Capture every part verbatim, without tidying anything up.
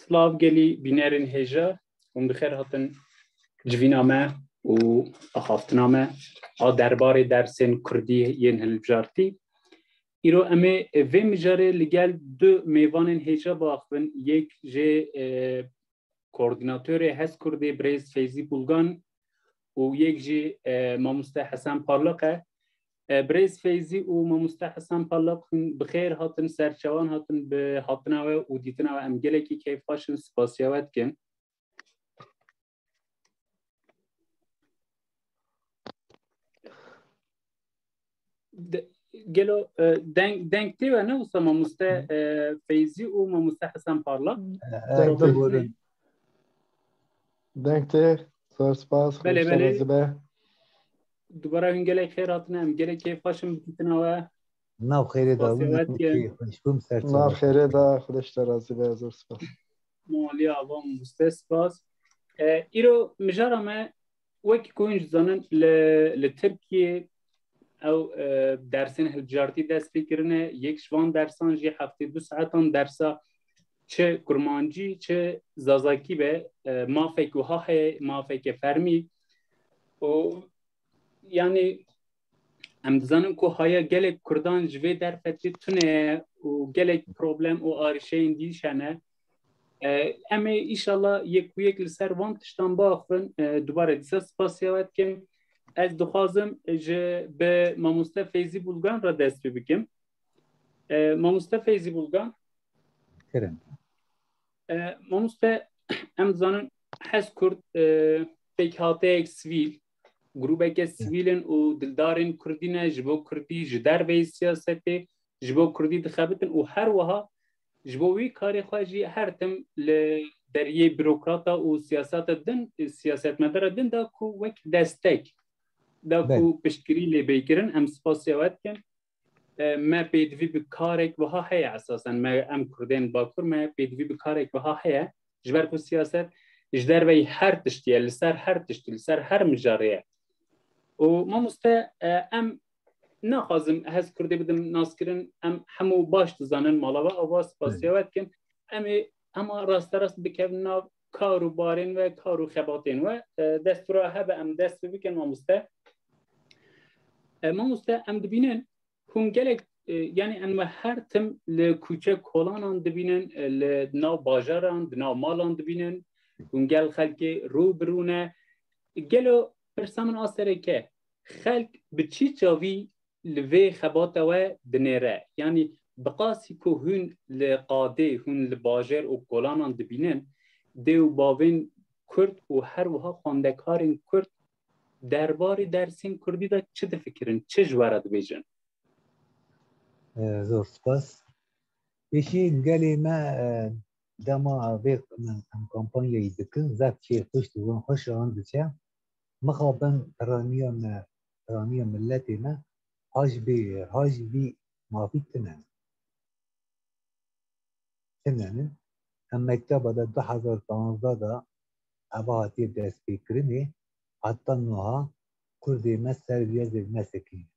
Silav gelî bînerên hêja, hûn bi xêr hatin civîna me û axaftina me a derbarê dersên kurdî yên hilbijartî. Îro em ê vê mijarê li gel du mêvanên hêja biaxivin, yek jê, e, koordînatorê Hez Kurdê birêz Feyzî Bulgan û yek jî, e, mamoste Hesen Parlak e. E, birêz Feyzî û mamoste Hesen Parlak hûn bi xêr hatin, serçawan hatin bi hatina we û dîtina we. Em gelekî keyfxweş in, spasiya we dikin. De-, gelo, e, deng, deng tê we ne wisa mamoste, e, Feyzî û mamoste Hesen Parlak? E, Deng tê. Deng tê. Zor spas. Belê, belê. Dubare hûn gelek xêr hatine, em gelek keyfxweş in bi dîtina we. Nav xêrê da, Spasiya we dikin. Xweş bûm, ser Nav çawa. Xêrê da, Xwedê ji te razî be, zor spas. Maliya ava mamoste, spas. E, îro mijara me, wekî ku hûn jî zanin, li, li Tirkiyê ew, e, dersên hilbijartî dest pê kirine. Yek ji van dersan jî heftê du saetan dersa çi kurmancî, çi zazakî be, e, mafek wiha heye, mafeke fermî. Û, yanî, em dizanin ku haya gelek kurdan ji vê derfetê tune ye û gelek problem û arîşeyên dîş hene. E, em ê îşallah yek û yek li ser van tiştan biaxivin. E, dubare dîsa spasiya we dikim. Ez dixwazim ji bi mamoste Feyzî Bulgan re dest pê bikim. E, mamoste Feyzî Bulgan. Kerem. E, mamoste, em dizanin Hez Kurd, e, pêkhateyek sivîl, grûbeke sivîl in û dildarên kurdî ne, ji bo kurdî ji derveyî siyasetê, ji bo kurdî dixebitin û her wiha ji bo wî karê xwe jî her tim li deriyê bürokrata û siyaseta din, siyasetmedara din da ku wek destek, da ku Belê. piştgirî lê bê kirin. Em spasiya we dikin. E, me pêdivî bi karek wiha heye esasen. Me, em Kurdên Bakur, me pêdivî bi karek wiha heye. Ji ber ku siyaset ji derveyî her tiştî ye, li ser her tiştî, li ser her mijarê ye. Û mamoste, e, em naxwazim Hez Kurdê bidim naskirin, em hemû baş dizanin mala we, ava spasiya we dikin. Em ê hema rasterast bikevin nav kar û barên we, kar û xebatên we. E, destûra hebe em dest pê bikin mamoste. E, mamoste, em dibînin, hûn gelek, e, yanî em we her tim li kûçe kolanan dibînin, e, li nav bajaran, di nav malan dibînin, hûn gel xelkê rû bi rû ne. Gelo pirsa min a sereke, xelk bi çi çavî li vê xebata we dinêre? Yanî bi qasî ku hûn li qadê, hûn li bajêr û kolanan dibînin, dê û bavên Kurd û her wiha xwendekarên Kurd derbarê dersên Kurdî de çi difikirin, çi ji we re dibêjin? E, zor spas. Pêşî gelê me, e, dema vê em, em kampanyayê dikin, zef kêfxweş û xweş an diçe. Mixabin piraniya me, piraniya miletê me, ha ji vê, ha ji vî mafî tune ne. Tune ne. Em mekteba de du hezar panzdeh de eva hatiye destpêkirinê, heta niha Kurdê me ser vî yezê nesekiniye.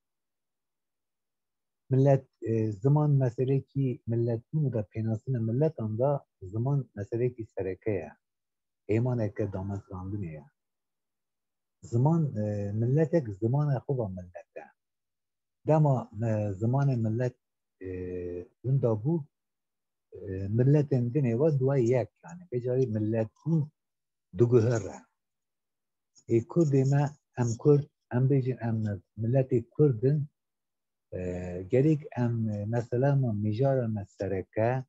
Milet, e, ziman meselekî miletbûn de pênasîna miletan de ziman meselekî sereke ye. Hêmaneke damezrandinê ye. Ziman, e, miletek zimana xwe ve milet e. Dema, e, zimanê milet, e, winda bû, e, miletên din ê we duway yek, yanî vê carî miletbûn diguhere. Ê Kurdê me, em Kurd, em bêjin em miletê Kurd in, e, gerek em, e, mesela me, mijara me sereke,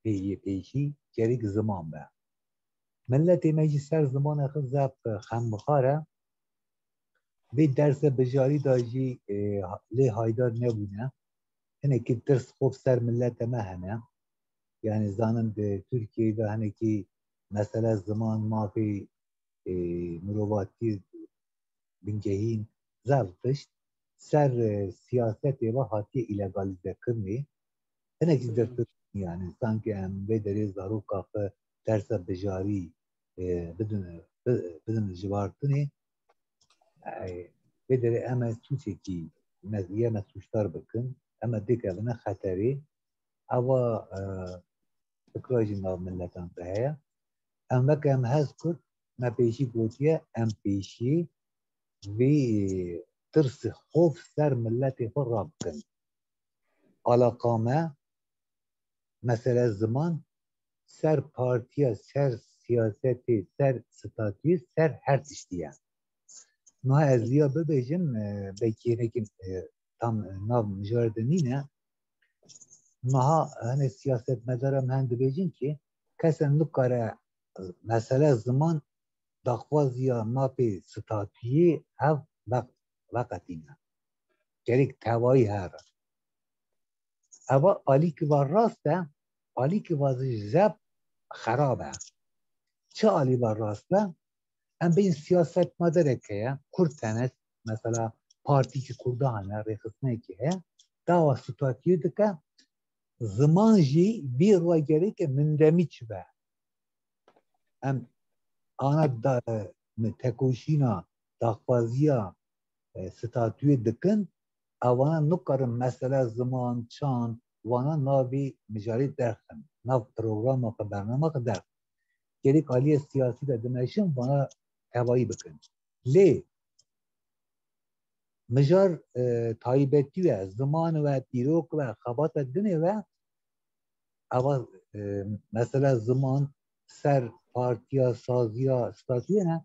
pê yê pêşî, gerek ziman be. Miletê me jî ser zimanê xwe zaf, e, xembixar e. Vê derse bijarî de jî, e, lê haydar nebûne. Hinekî tirs xof ser milete me hene. Yanî zanin di Tirkiyeyê de hinekî mesele ziman, mafê, e, mirovatî, bingehîn, zaf tişt ser, e, siyasetê ve hatiye îlegalîzekirinê. Hinek ji dertir, yanî sankî em vê derê zaroka xwe dersa bijarî, e, bidin, bi-, bidin jiwartinê. E, vê derê em e sûcekî me, yê me sûcdar bikin, em e dikevine xeterê. Eva, e, fikra jî nav miletan de heye. Em weke em Hezkurt, me pêşî gotiye, em pêşî vî tirsî xof ser miletê xwe rabikin. Alaqa me, mesele ziman, ser partiya, ser siyasetê, ser statuyê, ser her tiştî ye. Niha ez viya bibêjim, e, belkî hinekî, e, tam, e, nav mijarê de nîne. Niha hinek siyasetmedar em hen dibêjin ki kese nikare, e, mesele ziman daxwaziya mapê statuyê hev veq-, veqetîne. Gerek tevayî here. Eva alîkî va rast e, alîkî va zî zeb xerab e. Çi alî va rast e? Em bêjin siyasetmedarek heye, Kurd tene, mesela partîkî Kurda hene, rêxistinekî heye, dawa statuyê dike, ziman jî vî re gereke min demî çi be. Em ana da, tekoşîna, daxwaziya, e, statuyê dikin, ewana nikarin mesele ziman, çand, wana navê mijarê derxin, nav programa xwe, bernama xwe derxin. Gerek aliyê siyasî de dimeşin, vana tevayî bikin. Lê mijar, e, taybetî we, ziman we, dîrok we, xebata dinê we, eva, e, mesela ziman ser partiya, saziya, statuyê ne,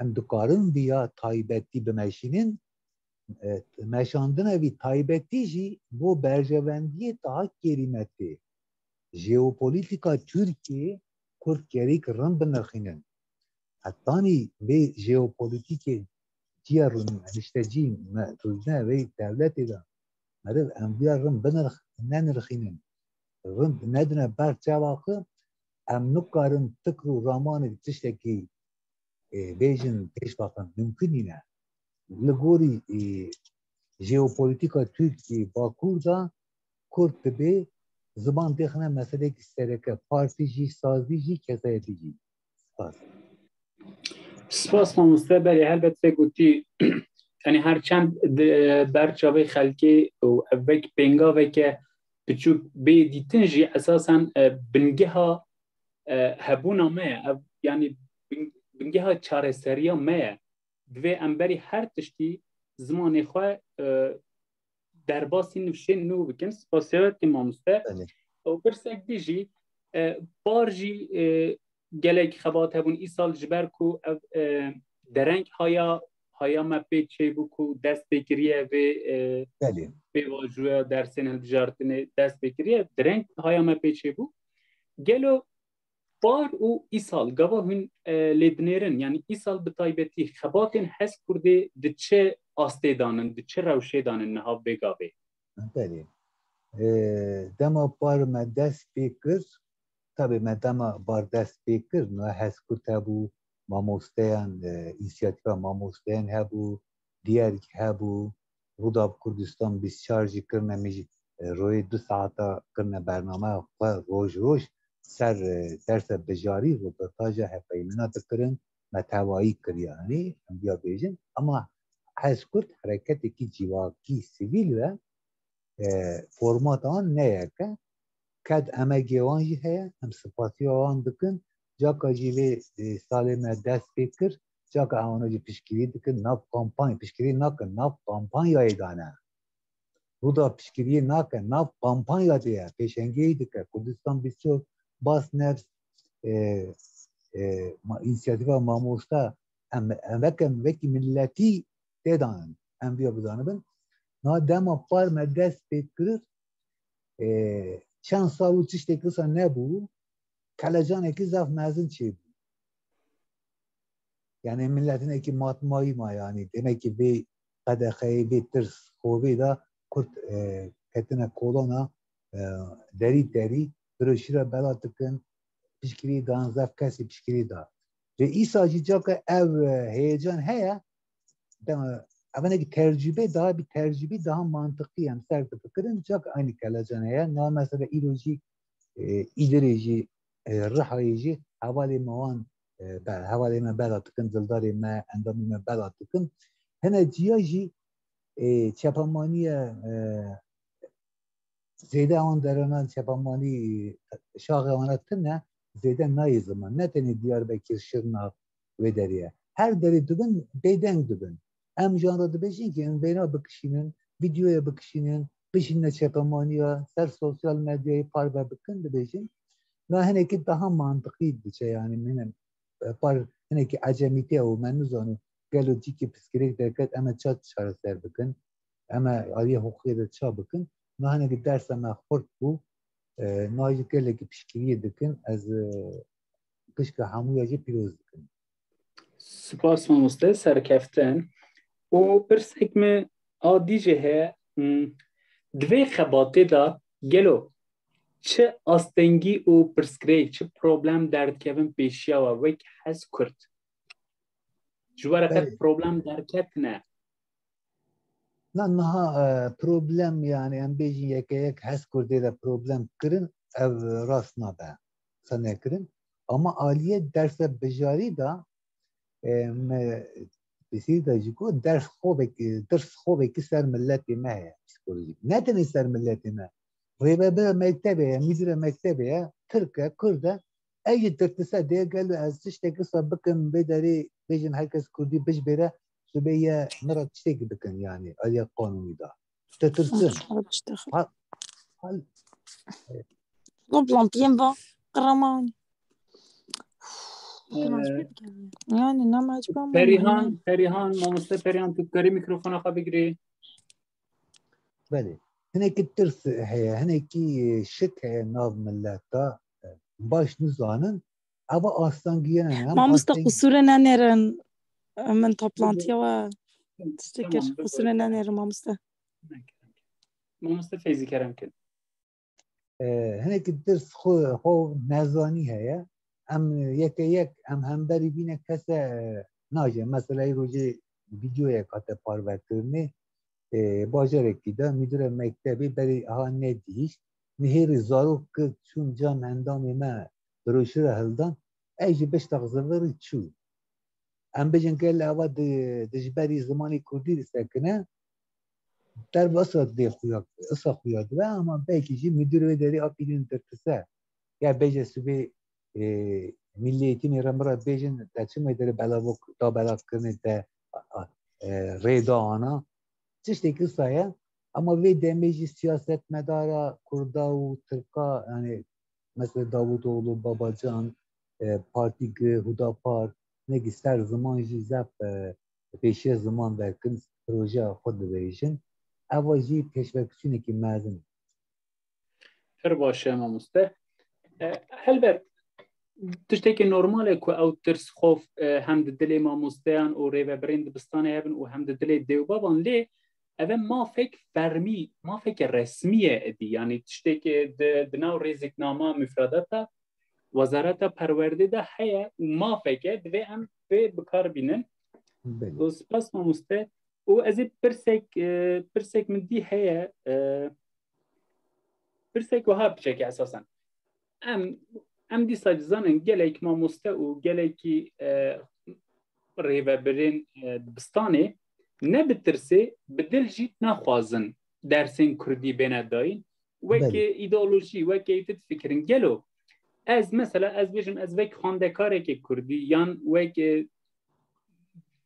em dikarin viya taybetî bimeşînin, e, meşandina vî taybetî jî bo berjewendiyê daha kêrîmetê. Jeopolîtîka Tirkiyê Kurd gerek rind binirxînin. Hetanî vê jeopolîtîkê ciya rûn-, niştecî me rûne vê dewletê de meriv em viya rind binirx-, nenirxînin. Rind nedine ber çava xwe, em nikarin fikr û ramanê tiştekî, e, bêjin pêş ve xwe, mimkun nîne. Li gorî, e, jeopolîtîka Tirkiyê Bakur de Kurd dibe ziman dêxine meseleyekî sereke, partî jî, sazî jî, kesayetî jî. Spas. Spas mamoste, belê helbet vê gotî, yani her çend di ber çavê xelkê û ev wek pêngaveke piçûk bê dîtin jî esasen, e, bingeha, e, hebûna me ye. Ev, yani bin-, bingeha çareseriya me ye. Divê em berî her tiştî zimanê xwe, e, derbasî nifşên nû bikin. Spasiya te mamoste. Belê. Û pirsek dî jî, e, par jî, e, gelek xebat hebûn îsal ji ber ku ev, e, dereng haya, haya me pê çêbû ku dest pê kiriye vê, e, Belê. Pêvajoya dersên hilbijartinê dest pê kiriye. Dereng haya me pê çêbû. Gelo par û îsal gava hûn, e, lê dinêrin, yani îsal bi taybetî xebatên Hezkurdê di çi astê danin, di çi rewşê danin niha vê gavê? Belê. E, dema par me dest pê kir, tabê me dema bar dest pê kir, niha Hezkurd hebû, mamosteyan, e, însiyatîfa mamosteyan hebû, diyar hebû, Rûdaw Kurdistan bîst çar jî kirine, me jî, e, royê du saeta kirine bernameya xwe roj roj ser, e, dersa bijarî, roportaja hevpeyvîna dikirin, me tevayî kiriye. Yanî em viya bêjin, ama Hezkurd hereketekî civakî, sivîl ve, e, format an ne yek e. Ked emegê wan jî heye, em spasiya wan dikin. Caka jî vê, e, salê me dest pê kir, caka ewana jî piştgirî dikin, nav kampanya, piştgirî nakin, nav kampanyayê de ne. Rûdaw piştgiriyê nake, nav kampanya de ye, pêşengiyê dike. Kurdistan bîst çar, Basnefs, e, e, ma-, însiyatîfa mamoste, em, em weke, wekî miletî tê de in. Em viya bizanibin. Niha dema par me dest pê kir, e, çend sal û tiştekî wisa nebû, kelecanekî zaf mezin çêbû. Yani miletinekî matmayî ma, yani demek ki vê qedexeyê, vê tirs, xovê de Kurd, e, ketine kolona, e, derî derî firoşî re bela dikin, piştgirî dan, zaf kesî piştgirî da. Lê îsa jî caka ev, e, heyecan heye, dema, ev hinekî tercûbe daha, bir tercûbe daha mantıklı, em ser difikirin, caka aynı kelecan heye. Na mesela îro jî, e, îdirê jî, e, Rihayê jî hevalê me wan, e, be-, hevalê me bela dikin, dildarê me, endamê me bela dikin. Hine ciya jî, e, çepemaniye, e, zêde wan derenan çepemanî şaxê wana tune, zêde nayê ziman. Ne tenê Diyarbekir, Şirnak, wê derê ye. Her derê dibin, bêdeng dibin. Em ji wan re dibêjin ki em vêna bikişînin, vîdyoya bikişînin, bişîne çepemaniya, ser sosyal medyayê parve bikin, dibêjin. Na hinekî daha mantiqî diçe, yanî min, e, par hinekî ecemîtî ye û me nizanin gelo cîkî pirsgirêk derket, em ê ça çareser bikin, em ê aliyê hiqûqê de ça bikin. Na hinekî dersa me xurt bû, e, na jî gelekî piştgiriyê dikin, ez, e, pişka hemûya jî pîroz dikim. Spas mamoste, serkeftin. Û pirsek min a dî jî heye, hmm, di vê xebatê de gelo çi astengî û pirsgirêk, çi problem derdikevin pêşiya we wek Hez Kurd? Ji we re qet Belê. problem derketine? Na niha, e, problem, yani em bêjin yeke yek Hez Kurdê de problem kirin, ev rast nabe. Qise nekirin. Ama aliyê derse bijarî de, e, me pisî de jî got, ders xovek, ders xovekî ser milletê me heye, psikolojîk. Ne tenê ser milletê me. Rêvebira mektebê ye, müdüre mektebê ye, Tirk e, Kurd e, ev jî tirtise dê gelo ez tiştekî sa bikim, vê derê bêjim herkes Kurdî bijbêre, sibê ye min re tiştekî bikin, yani, aliyê qanûnî de. Ditirsin. Hal, hal, Toplantiyên va qiraman. Ee, Yani, ne mecbur ama Perihan, yani. Perihan, mamoste Perihan, tu dikarî mîkrofona xwe bigirî? Belê. Hinekî tirs heye, hinekî şik heye nav mileta. Baş nizanin. Eva astengiyê ne, hem Mamoste, asteng- qusûrê nenêrin. Min toplantiya we tiştekir. Tamam, qusûrê nenêrin, mamoste. Mamoste Feyzî, kerem kin. E, hinekî tirs xwe, xwe nezanî heye. Em yeke yek, em hemberî bîne kese, e, nace. Mesela, îrojê vîdyoyek hate parvekirinê, e, bajarekî de, müdüre mektebê berê aha nedihîşt. Nihêrî zarok kir, çûn cem endamê me broşûre hildan. Ev jî biştak zivirî çû. Em bêjin gel eva di, di ji berî zimanê kurdî disekine, derve isa dê xuya, isa xuya dibe, ama belkî jî müdür wê derê apîlîn dirtise. Ya bêje sibê, e, Milli Eğitimê re min re bêjin, te çima derê belavok, da belav kirinê te, a, a, e, rê da ana. Tiştekî wisa ye. Ama vê demê jî siyasetmedara Kurda û Tirka, yani mesela Davutoğlu, Babacan, e, Partî G, Hudapar, hinekî ser ziman jî zef, e, pêşiya ziman vekin, projeya xwe dibêjin. Eva jî pêşvekiçûnekî mezin. Pir baş e, mamoste. E, helbet, tiştekî normal e ku ew tirs, xof, e, hem di dilê mamosteyan û rêvebirên dibistanê hebin û hem di dilê dê û bavan, lê ev e mafek fermî, mafeke resmî ye êdî. Yanî tiştekî di, di nav rêziknama, mufredata Wezareta Perwerdê de heye û mafeke divê em pê bi kar bînin. Belê. Û spas mamoste. Û ez ê pirsek, e, pirsek min dî heye, e, pirsek wiha piçek e esasen. Em, em dîsa dizanin gelek mamoste û gelekî, e, rêvebirên, e, dibistanê ne bi tirsê, bi dil jî naxwazin dersên kurdî bêne dayîn. Weke Belê. îdeolojî, weke î difikirin. Gelo ez, mesela, ez bêjim, ez wek xwendekarekê kurdî yan wek, e,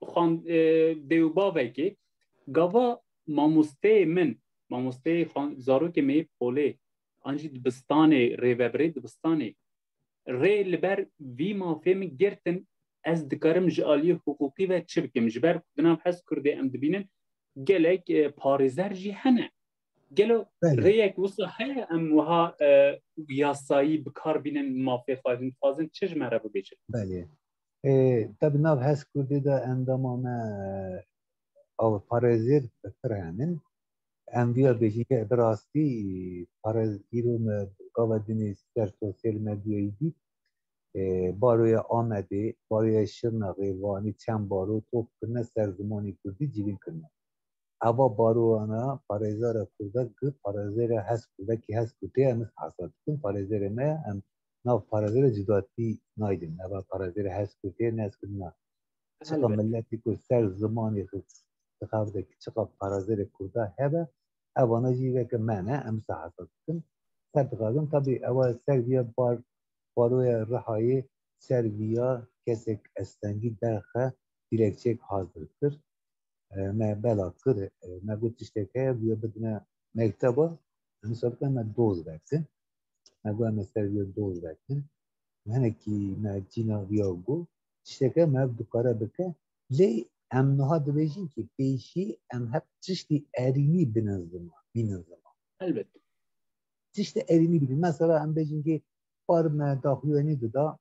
xwan-, e, dê û bavekê, gava mamosteyê min, mamosteyê xwan-, zarokê me yê polê, an jî dibistanê, rêvebirê dibistanê, rê li ber vî mafê min girtin, ez dikarim ji aliyê hiqûqî ve çi bikim? Ji ber ku di nav Hez Kurdê em dibînin, gelek, e, parêzer jî hene. Gelo Belê. rêyek wisa heye em wiha, e, yasayî bi kar bînin, mafê xwe hûn dixwazin çi ji me re bibêjin? Belê. E, tabi nav Hez Kurdê de endama me, e, ew parêzer pir henin. Em viya bêjin ke bi rastî parêz îro me gava dinê ser sosyal medyayê dî, e, baroya Amedê, baroya Şirnexê, Wanê, çend baro top kirine ser zimanê kurdî civîn kirine. Eva barowana parêzara kurda gi parêzera Hez Kurdekî Hez Kurdê em hesab dikin, parêzerê me em nav parêzerê cudatî naydin. Eva parêzerê Hez Kurdê ne Hez Kurdê na. Çiqa Elbet. milletî ku ser zimanê xwe dixebite ki çiqa parêzerê kurda hebe, Evana jî weke me ne, em wisa hesab dikin. Ser dixazin, tabî ewa ser viya bar, baroya Rihayê ser viya kesek estengî derxe dilekçeyek hazir kir. E, me bela kir, e, me got tiştek heye, viya bidine mekteba, em wisa bikin me doz vekin. Me got em ê ser viya doz vekin. Hinekî me cîna viya got, tiştek heye me dikare bike. Lê em niha dibêjin kî pêşî em hep tiştî erînî binin ziman, bînin ziman. Elbet. Tiştê erînî bînin. Mesela em bêjin kî par me daxuyanî dida,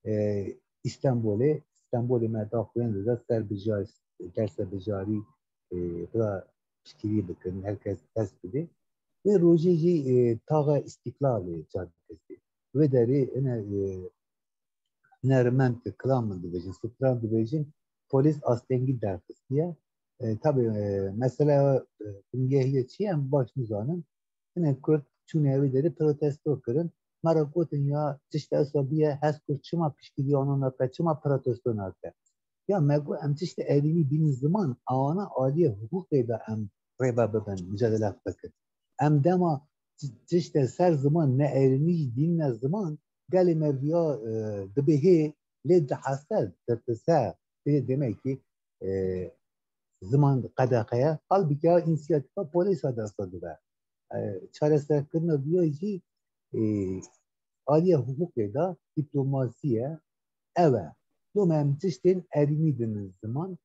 e, Îstanbulê, Îstanbulê me daxuyan dida, ser bijar, derse bijarî, e, bira piştgirî bikin, her kes dest bide. Wê rojê jî, e, taxa Îstîklalê cadidestê. Wê derê hine, e, hunermend, kilam min dibêjin, stran dibêjin, polîs astengî derxistiye. E, tabi, e, mesela, e, bingehî çi ye em baş nizanin. Hinek Kurd çûne wê derê protesto kirin. Me re gotin ya tişt esa biye, hez Kurd çima piştgirî wana nake, çima protesto nake? Ya me got em tiştê erînî bînin ziman, awana aliyê hiqûqê de em rêve bibin, micadele bikin. Em dema ti-, tiştê ser ziman ne erînî jî dînine ziman, gelê me viya, e, dibihê lê dihese, dirtise, bê demekî, e, ziman qedexe ye. Halbûkî ya însiyatîfa polîsa desta dibe. E, çareserkirina viya jî, e, aliyê hiqûqê de dîplomasî ye. Ew e. Loma em tiştên erînî dinin ziman.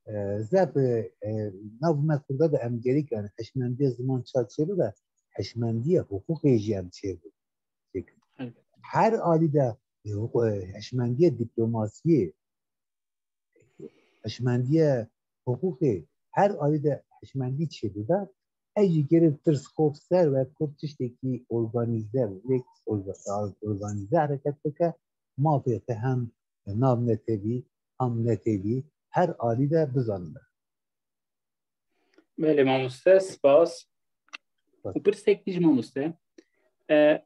E, zef, e, e, nav me Kurda de em gerek, yani, hişmendiya ziman ça çêbibe, hişmendiya hiqûqê jî em çêbin. Elbette. Her alî de, e, hiqû-, e, hişmendiya dîplomasiyê, hişmendiya hiqûqê, her alî de hişmendî çêbibe, ez jî gerek tirs xof ser ve Kurd tiştekî organîze, wek orga-, organîze hereket bike, mafê xwe hem navnetewî, hem netewî her alî de bizanibe. Belê mamoste, spas. Spas. Û pirsek dî ji mamoste. E,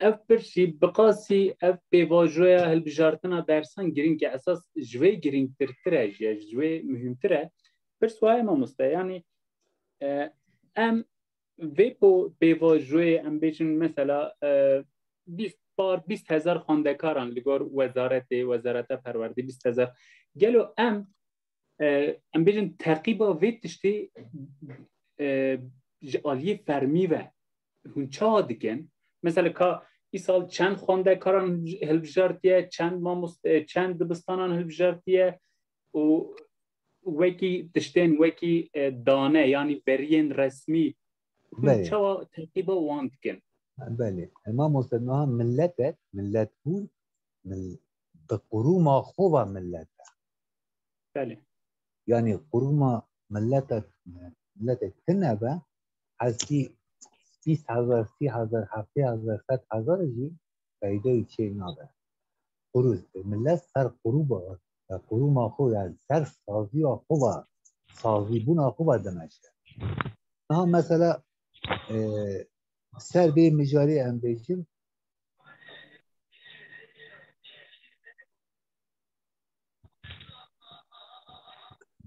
ev pirs jî bi qasî ev pêvajoya hilbijartina dersan girîng e, esas ji wê girîngtirtir e, ji, ji wê muhîmtir e. Pirs waye mamoste, yanî, e, em vê po-, pêvajoyê em bêjin mesela, e, bîst par, bîst hezar xwendekaran li gor wezaretê, wezareta perwerdê bîst hezar. Gelo em, e, em bêjin teqîba vê tiştê, e, ji aliyê fermî ve hûn çawa dikin? Mesela ka îsal çend xwendekaran hilbijartiye, çend mamost-, e, çend dibistanan hilbijartiye û wekî tiştên wekî, e, dane, yanî veriyên resmî, hûn Belê. çawa teqîba wan dikin? Belê. E, mamoste, niha miletek, miletbûn, mil-, bi qurûma xwe ve milet e. Belê. Yanî qurûma miletek, miletek tune be, heskî bîst hezar, sî hezar, heftê hezar, sed hezar jî feyde wî çê nabe. Qurû, milet ser qurûba, ya qurûma xwe, ya ser saziya xwe ve, sazîbûna xwe ve dimeşe. Niha mesela, e, ser vê mijarê em bêjin,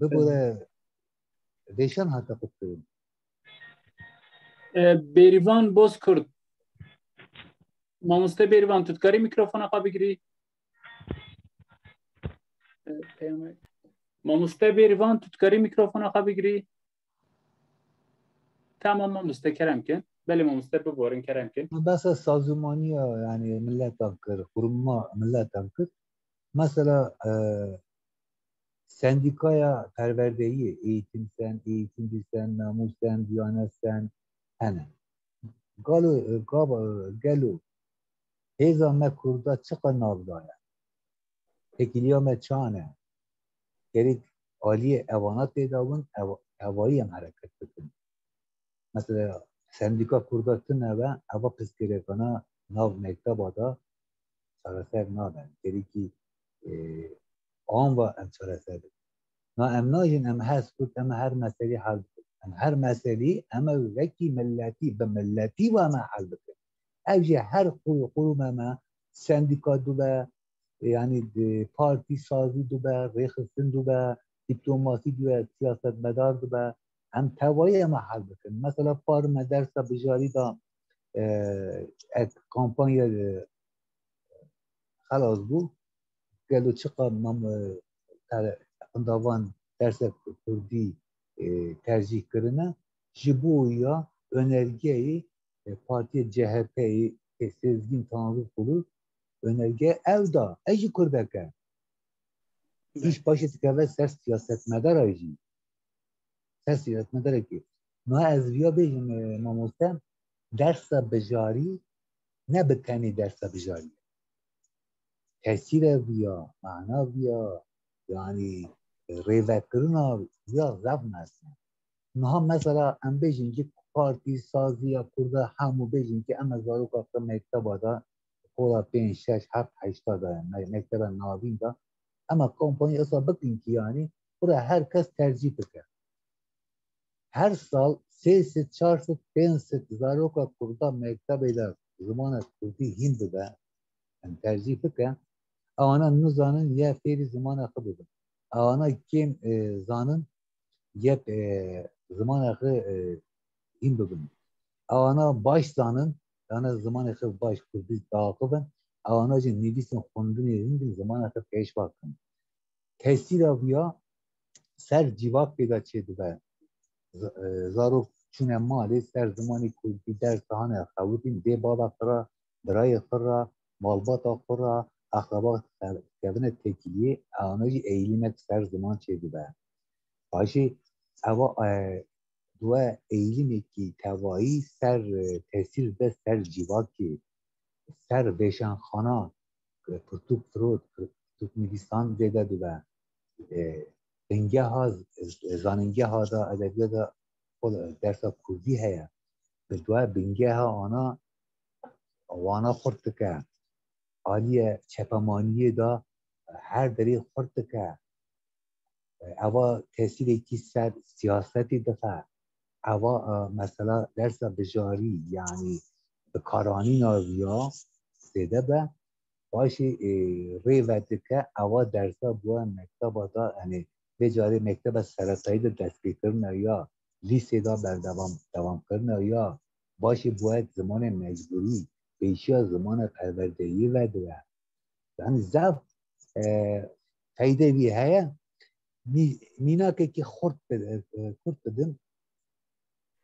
bibore vêşan hate qutkirin. E, Bêrîvan Bozkurt. Mamoste Bêrîvan, tu dikarî mîkrofona xwe bigirî? E, peyame-, Mamoste Bêrîvan, tu dikarî mîkrofona xwe bigirî? Tamam mamoste, kerem kin. Belê mamoste, biborin, kerem kin. Besa sazûmaniya, yani, miletan kir, qurûma miletan kir. Mesela, e, sendîkaya perwerdeyî, Eğitim Sen, Eğitim Bilsen, Namus Sen, Diyanet Sen, hene. Galo, e, gaba, e, gelo, hêza me Kurda çiqa nav daye? Têkiliya me çan e? Gerek aliyê evana têda bin, ev-, evayî em hereket bikin. Mesela sendîka Kurda tune be, eva pirsgirêkana nav mekteba de çareser nabe. Gerekî, e, an ve em çareser bikin. Na em najin, em hez Kurd, em her meselî hel bikin. Em her meselî, em ê wekî milletî, bi milletî ve me hel bikin. Ev jî her qur-, qurûme me, sendîka dube, yani, e, partî sazî dube, rêxistin dube, dîplomasî dube, siyasetmedar dube, Em tevayî ema hel bikin. Mesela par me dersa bijarî da, e, ek kampanya, e, xelas bû. Gelo çiqa mam, e, te-, qindavan dersa kurdî, e, tercîh kirine. Ji bo ya önergeyê, e, partiyê C H P'yê, e, Sezgîn Tanrıkulu önerge ew da. Ev jî kurdek e. Îş başê dikeve ser siyasetmedara jî. Ser siyasetmedarekî. Niha ez viya bêjim, e, mamoste, dersa bijarî ne bi tenê dersa bijarî ye. Tesîre viya, mana viya, yanî, e, rêvekirina viya zaf mezin e. Niha mesela em bêjin ki partî, saziya kurda hemû bêjin ki em e zaroka xwe mekteba da, kola pênc, şeş, heft, heşta da, me-, mekteba navîn da. Em e kampanya esa bikin ki yanî xwe re her kes tercîh bike. Her sal sê sed, çar sed, pênc sed zaroka kurda mektebê de zimana kurdî hîn bibe, em tercîh bike, ewana nizanin ya fêrî zimana xwe bibin. Ewana kêm, e, zanin yek, e, zimana xwe, e, hîn bibin. Ewana baş zanin, yani zimanê xwe baş kurdî diaxivin, ewana jî nivîsên xwendinê hîn bin zimana xwe pêşva kin. Tesîra viya ser civakê de çêdibe. Z-, e, zarok çûne malê ser zimanê kurdî ders dihane xewitîn, dê bava xwe ra, birayê xwe ra, malbata xwe ra, axraba xwe kevine têkiliyê, ana jî eğilimek ser ziman çêdibe. Paşê eva, e, dua eğilimekî tevayî ser, e, tesîr de ser civakê, ser vêşanxana, e, pirtûk firot, pirtûk nivîsan zêde dibe. E, bingeha, e, zanîngeha da, edebiyata, dersa kurdî heye. Bi dua bingeha ana wana xurt dike. Aliyê çepemaniyê de her derê xurt dike. Eva tesîrekî ser siyasetê dixe. Eva, e, mesela dersa bijarî, yanî bikaranîna viya zêde be. Paşê, e, rê vedike, eva dersa bûye mekteba de, yanî vê carê mekteba seretayî de destpêkirine ya lîsê de berdewam, dewamkirine ya paşê bûye zimanê mecbûrî, pêşiya zimana perwerdeyî vedibe. Yani zaf, e, feyde vî heye. Mî-, mînakekî xurt bi-, e, xurt bidim.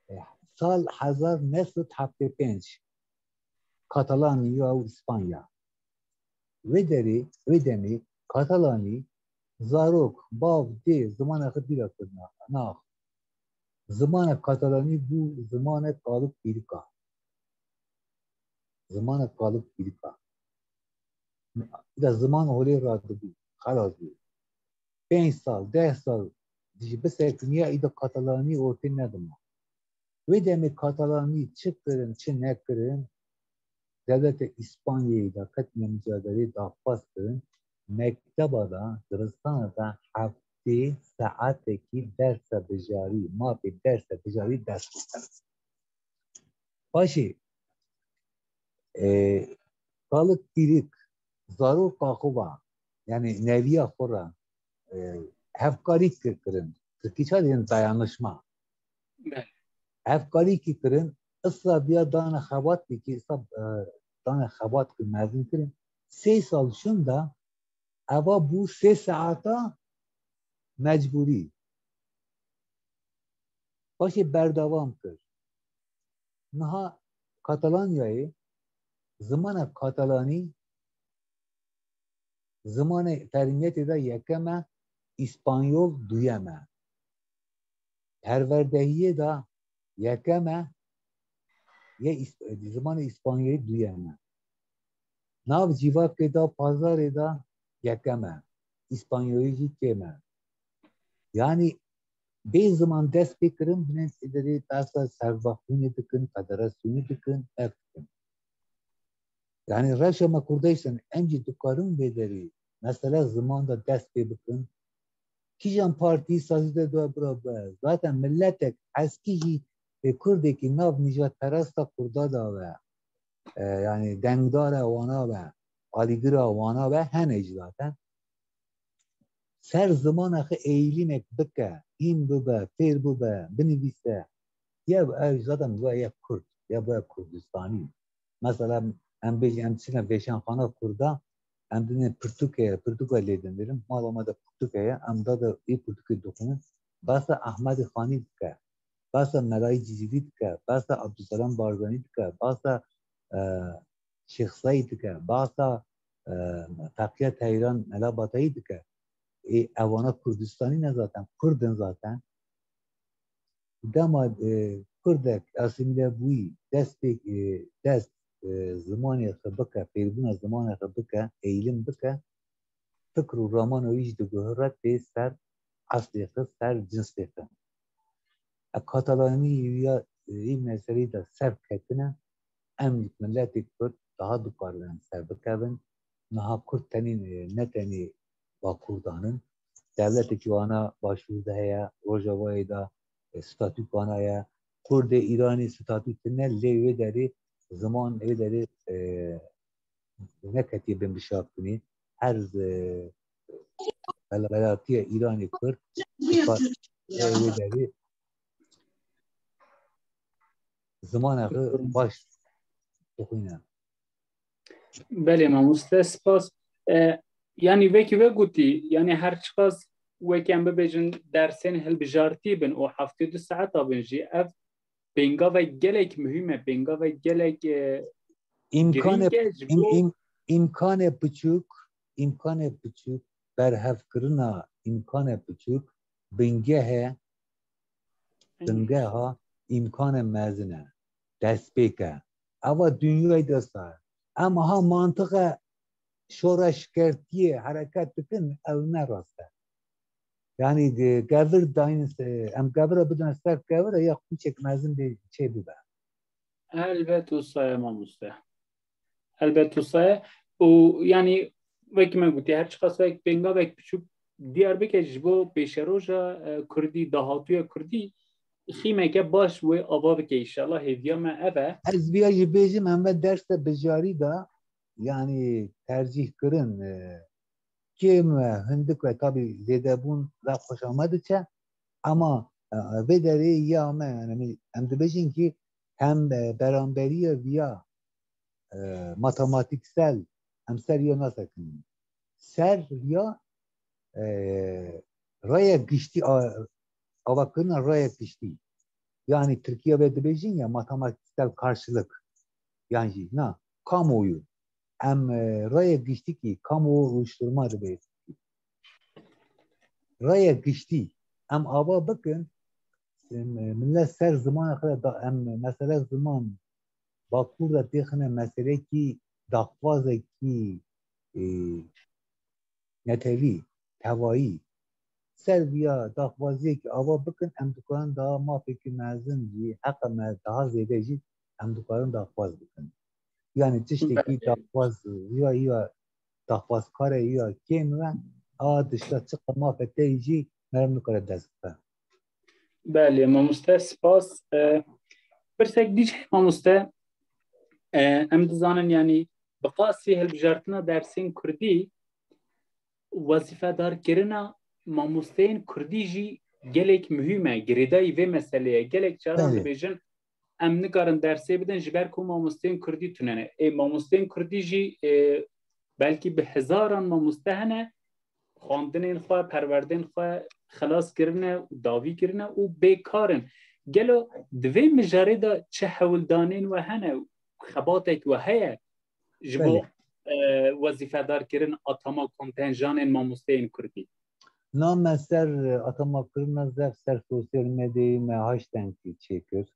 E, sal hezar neh sed heftê pênc Katalanî ya û Îspanya. Wê derê, wê demê Katalanî zarok, bav, dê zimana xwe bîra kirina. Nax. Zimana Katalanî bû zimana kalik pîrika. Zimana kalik pîrika. Da ziman holê radibû. Xelas bû. Pênc sal, deh sal dijî bisekiniya îda Katalanî ortê nedima. Wê demê Katalanî çi kirin, çi nekirin, dewleta Îspanyayê de ketine micadelê daxwaz kirin, mekteba de, dibistana de heftê saetekî dersa bijarî, mafê dersa bijarî dest xwe kirin. Paşê, e, kalik pîrik, zaroka xwe va, yani neviya xwe ra, e, hevkarî kir-, kirin. Tirkî ça diyên dayanışma. Belê. Hevkarî kî kirin, isra biya dana xebat bikî, isra, e, dana xebat kir, mezin kirin. Sê sal şunda, eva bû sê saeta mecbûrî. Paşê berdewam kir. Niha Katalanyayê zimana katalanî zimanê fermiyetê de yekem e, îspanyol duyem e. Perwerdehiyê de yekem e, yê îs-, zimanê îspanyolî duyem e. Nav civakê de, pazarê de yekem e. Îspanyolî jî kêm e. Yani bê ziman dest pê kirin, binên derê behsa serbaxwînê dikin, federasyonê dikin, ev dikin. Yani rewşa me Kurdeştan em jî dikarin vê derê mesela ziman de dest pê bikin. Kîjan partî sazî de dua bira be. Zaten milletek eskî jî, e, Kurdekî nav nîjadperesta Kurda de ve. E, yani dengdara wana ve, alîgira wana ve hene jî zaten. Ser zimana xwe eğîlînek bike, hîn bibe, fêr bibe, binivîse. Ya ew zaten bûye yek Kurd, ya bûye Kurdistanî. Mesela em bêjin, em çine vêşanxana Kurda, em dine pirtûke ye, pirtûka lê dinêrin, mala me de pirtûke ye, em da de ê pirtûkê dixwînin, behsa Ahmedê Xanî dike, behsa Melayî Cizîrî dike, behsa Abdulselam Barzanî dike, behsa, e, Şêx Seîd dike, behsa, e, Teqiya Teyran, Mela Batayî dike. Ê, ewana Kurdistanî ne zaten, Kurd in zaten. Dema, e, Kurdek asîmîle bûyî, dest pê, e, dest, e, zimanê xwe bike, fêrbûna zimanê xwe bike, eğilim bike, fikr û ramana wî jî diguhere pê ser eslê xwe, ser cinsê xwe. E, Katalanî ya, e, î meseleyê de ser ketine, em miletê Kurd daha dikarin em ser bikevin. Niha Kurd tenê, e, ne tenê Bakur danin. Dewletekî wana Başûr de heye, Rojavayê de, e, statûk wana ye. Kurdê Îranê statû tune, lê wê derê ziman, wê derê, e, neketiye bin bişaftinê. Her, e, wel-, welatiyê Îranê Kurd, wê derê zimana xwe baş dixwîne. Belê mamoste, spas. E, yanî wekî we gotî, yanî her çiqas wekî em bibêjin dersên hilbijartî bin û heftê du saeta bin jî, ev pêngavek gelek muhîm e, pêngavek gelek, e, Îmkanê, girîng e ji im-, bo im-, îmkanê piçûk, îmkanê piçûk, berhevkirina îmkanê piçûk, bingehê, bingeha îmkanê mezin e, destpêk e. Eva dinyayê de sar. Em ha mantiqe şoreşgertiyê hereket dikin, ew ne rast e. Yanî, e, gevir dayîn, e, em gevira bidin ser gevira ya qûçek mezin bê çê bibe. Elbet wisa ye mamoste. Elbet wisa ye. Û yanî wekî me gotî, her çiqas wek pêngavek piçûk diyar bike ji bo pêşeroja, e, kurdî, dahatûya kurdî, xîmeke baş wê ava bike, înşallah hêviya me ev e. Ez viya jî bêjim, em ve derse bijarî de, yanî tercîh kirin, e, kêm e, hindik e, tabî zêdebûn ve xweşa me diçe, ama, e, vê derê ya me, yanî em dibêjin kî hem, e, beramberiya viya, e, matematiksel em ser ya nasekin. Ser ya, e, raya giştî, a-, avakirina raya giştî. Yanî Tirkiye ve dibêjin ya matematiksel karşılık. Yan jî, na, kamuoyu. Em, e, raya giştî kî kamuoyu oluşturma dibê. Raya giştî. Em ava bikin, em, e, millet ser zimana xwe de da-, em, mesele ziman, Bakur de têxine meselekî daxwazekî, e, netewî, tevayî. Ser viya daxwaziyekî ava bikin, em dikarin daha mafekî mezin jî, heqa me daha zêde jî em dikarin daxwaz bikin. Yanî tiştekî Belê. daxwaz, ya, ya daxwazkare ya kêm ve, a dişta çiqa mafe te jî merim nikare dest bixe. Belê, mamoste, spas. E, pirsek dî jî, mamoste, e, em dizanin, yanî bi qasî hilbijartina dersên kurdî, wezîfedarkirina mamosteyên kurdî jî gelek muhîm e, girêdayî vê meselê ye. Gelek caran Belê. dibêjin, em nikarin dersê bidin, ji ber ku mamosteyên kurdî tune ne. Ê, mamosteyên kurdî jî, ê, belkî bi hezaran mamoste hene, xwendinên xwe, perwerdên xwe xilas kirine û dawî kirine û bêkar in. Gelo di vê mijarê de çi hewldanên we hene û xebatek we heye ji bo, Belê. e, wezîfedarkirin, atama kontenjanên mamosteyên kurdî? Na me ser, e, atama kirina zef ser sosyal medyayê me haşt tengtî çêkir.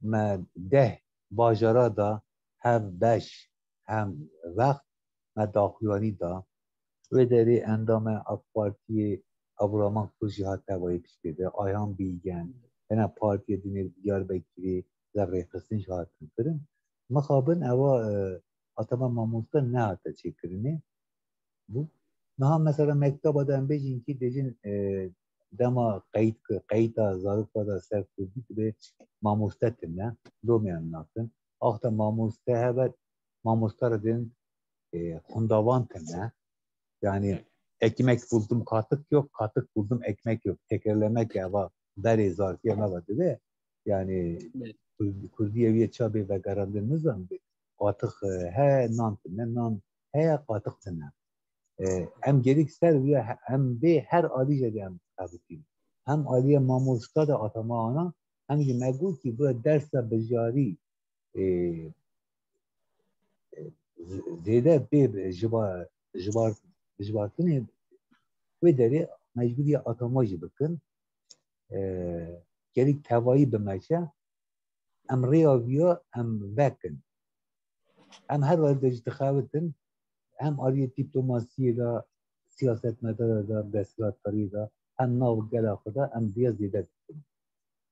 Me deh bajara da hev beş hem wext me daxuyanî da. Wê derê endamê AK Partiyê Abdurrahman Kur jî hat tevayê piştê de, Ayhan Bilgen, hene partiyê dinê Diyarbekirê zerrêxistin jî hatin kirin. Mixabin ewa, e, atama mamoste nehate çêkirinê. Bû. Niha mesela mekteba de em bêjin kî dêjin, e, dema qeyt, qeyta zarokê de ser kurdî dibe mamoste tune, lomê em nakin. Axta mamoste hebe, mamoste re dên, e, xundavan tune. Yani ekmek buldum katık yok, katık buldum ekmek yok. Tekerlemek ya va berê zarfiya me va dide. Yani Kurdiye wiye çabê vegerandin nizam bi. Katık e, he nan tine, nan he katık tine. E, em gerek ser wiye em bê her alî jê de em xebitîn. Hem aliyê mamosta de atama ana, hem jî me got ki bu dersa bijarî e, e, z- zêde bê bi- ji ba- ji bar- ji bartinê wê derê mecbûriye atama jî bikin. E, gerek tevayî bimeşe, em rêya viya em vekin. Em her werde jî dixewitin, hem aliyê dîplomasiyê de, siyasetmedara de, desthilatdariyê de, hem nav gela xwe de em vêya zêde dikin.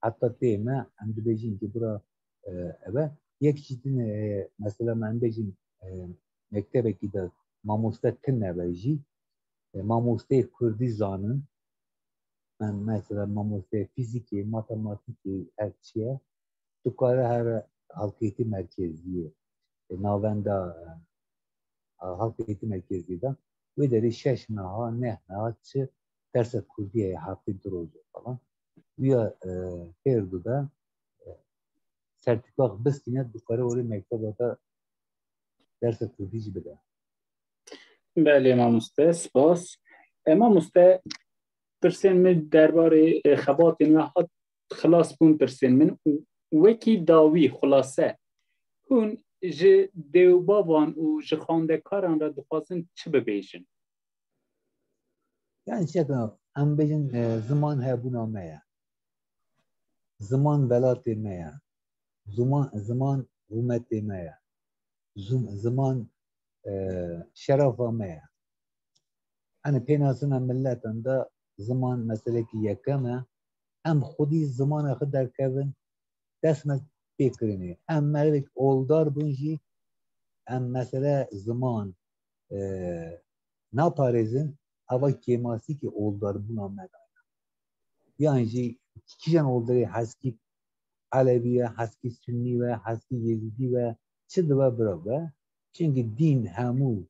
Heta tê me, em dibêjin ki bira e, ev e. Yek jî din e, mesela me em bêjin e, mektebekî de mamoste tune be jî, e, mamosteyê kurdî zanin, me- mesela mamosteyê fîzîkê, matematîkê, her çi ye, dikare here halkêtî merkezî ye. E, navenda e, halkêtî merkezî de wê derê şeş meha, neh meha çi dersa kurdî heye, heftê du roj falan. Uya e, fêr dibe, e, sertîfika xwe bistîne, dikare werê mekteba de dersa kurdî jî bide. Belê mamoste, spas. E, mamoste, pirsên min derbarê e, xebatên we hat xilas bûn pirsên min û wekî dawî xulase hûn ji dêwbavan û ji xwendekaran re dixwazin çi bibêjin? Yani çeka em bêjin e, ziman hebûna me ye. Ziman welatê me ye. Ziman, ziman rûmetê me ye. Zim- ziman e, şerefa me ye. Hani pênasina milletan de ziman meselekî yekem e. Em xwedî zimana xwe derkevin, dest me pê kirinê. Em merivek oldar bûn jî, em mesele ziman e, naparêzin, ava kêmasîkî oldarbûna me daye. Yan jî kîjan oldarê heskî Elewî ye, heskî Sunnî be, heskî Yezîdî be, çi dibe bira be. Çimkî dîn hemû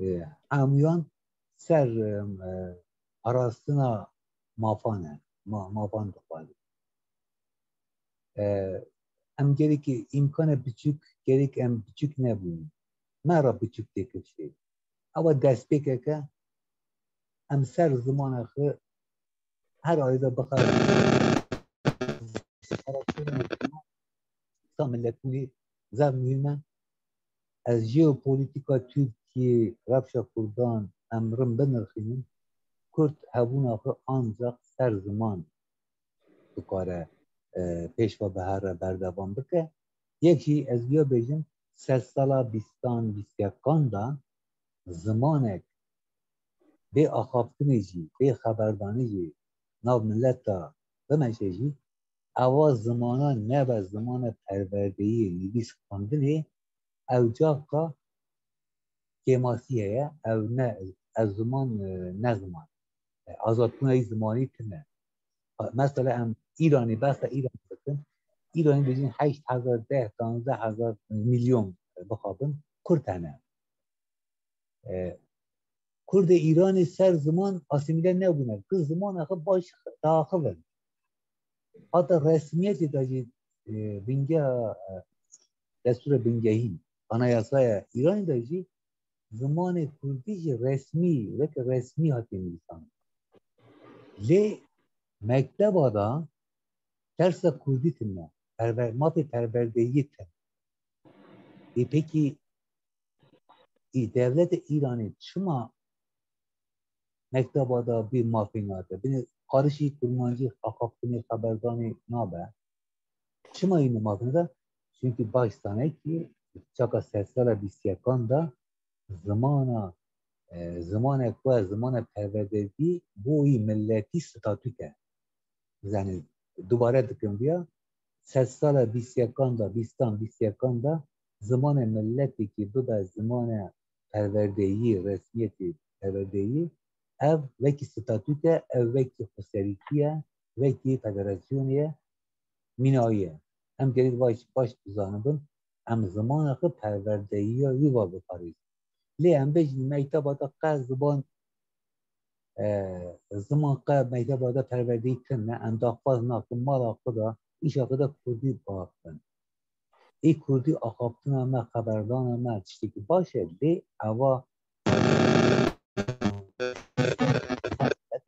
e, hemûyan ser e, e, parastina mafan e, ma, mafan dixwazin. E, em gerek îmkana biçûk, gerek em biçûk nebûn. Me re biçûk têkil şê. Ewa destpêkeke em ser zimana xwe her alî de bixebin. Sa milletbûnê zaf muhîm e. Ez jeopolîtîka Tirkiyê, rewşa Kurdan, em rin binirxînin. Kurd hebûna xwe ancaq ser ziman dikare e, pêş ve bi here berdewam bike. Yek jî ez wiya bêjim, sedsala bîstan, bîstyekan de zimanek bê axaftinê jî, bê xeberdanê jî nav millet de bimeşe jî, ewa zimana nebe zimana perwerdeyê, nivîs xwendinê, ew caxa kêmasî heye, ew ne, ew ziman, e, ne ziman. E, azadbûna wî zimanî tune. Mesela em Îranê, behsa Îran bikin, Îranê dibêjin heşt hezar, deh, panzdeh hezar milyon, e, bixabin, Kurd hene. E, Kurdê Îranê ser ziman asîmîle nebûne. Ku zimana xwe baş diaxivin. Hata resmiyetê de jî e, bingeha e, destûra bingehî, anayasaya Îranê de jî zimanê kurdî jî resmî, weke resmî hatiye nivîsandin. Lê mekteba de dersa kurdî tune, perver, mafê perwerdeyî tune. Ê pekî ê dewleta Îranê çima mekteba de bê mafê nade? Binê qarişî kurmancî axaftinê xeberdanê nabe. Çima yî mafê nade? Çunkî baş zane ki çaka sedsala bîstyekan de zimana, e, zimanek ku zimana perwerdeyî bo yî milletî statûk e. Yani dubare dikim viya, sedsala bîstyekan de, bîstan, bîstyekan de zimanê milletê ki bibe zimanê perwerdeyî, resmiyetê perwerdeyî, ev wekî statûk e, ev wekî xweserîtî ye, wekî federasyonê ye, mînayî ye. Em gerek baş, baş bizanibin, em zimana xwe perwerdeyiya wî va biparêzin. Lê em bêjin mekteba de qe ziman, e, ziman qe mekteba de perwerdeyî tune, em daxwaz nakin mala xwe de, îşa xwe de kurdî biaxivin. Ê kurdî axaftina me, xeberdana me tiştekî baş e, lê eva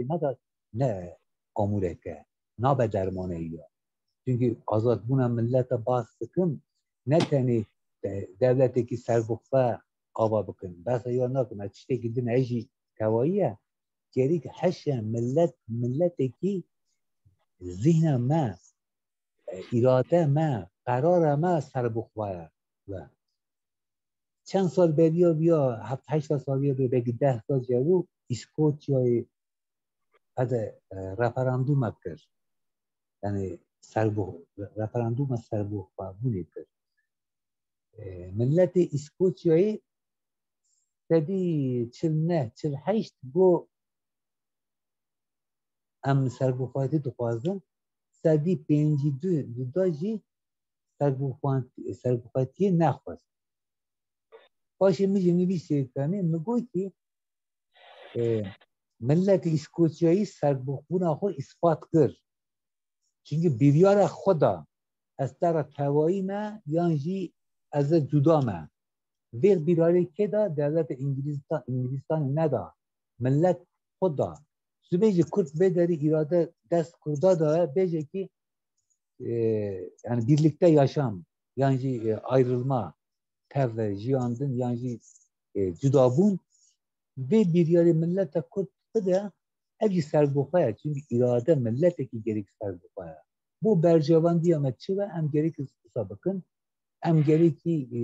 ne, ne amûrek e, nabe dermaneyiya. Çunkî azadbûna millet e, bas dikim, ne tenê de-, dewletekî serbixwe ava bikin. Behsa ya nakim, ez tiştekî din, ez jî tevayî ye. Gerek heşe millet, milletekî zihna me, e, îrade me, qerara me serbixwe ye. Çend sal beriya viya, heft heşt sal beriya viya, belkî deh sal cevû, Îskoçyayê qede, e, referandûmek kir. Yani serbo-, referandûma serbixwebûnê kir. E, milletê Îskoçyayê sedî çil neh, çil heşt got, em serbixwedî dixwazin, sedî pêncî du, du da jî serbixwe-, serbixwediyê nexwest. Paşê min jî nivîsê kanê, min gotî, e, milletê Îskoçyayî serbixbûna xwe îspat kir. Çunkî biryara xwe da, ez te re tevayî me, yan jî ez ê cuda me. Vê biryarê kê da? Dewleta Îngilîzda-, Îngilîstanê neda. Millet xwe da. Tu bêjî Kurd vê derî îrade dest Kurda da ye, bêje ki, e, yani birlikte yaşam, yan jî, e, ayrılma, tev jiyandin, yan jî, e, cudabûn, vê biryarê milleta Kurd bide, ev jî serbixwe ye. Çunkî îrade milletekî gerek serbixwe ye. Bo berjevandiya me çi be, em gerek wisa bikin. Em gerekî, e,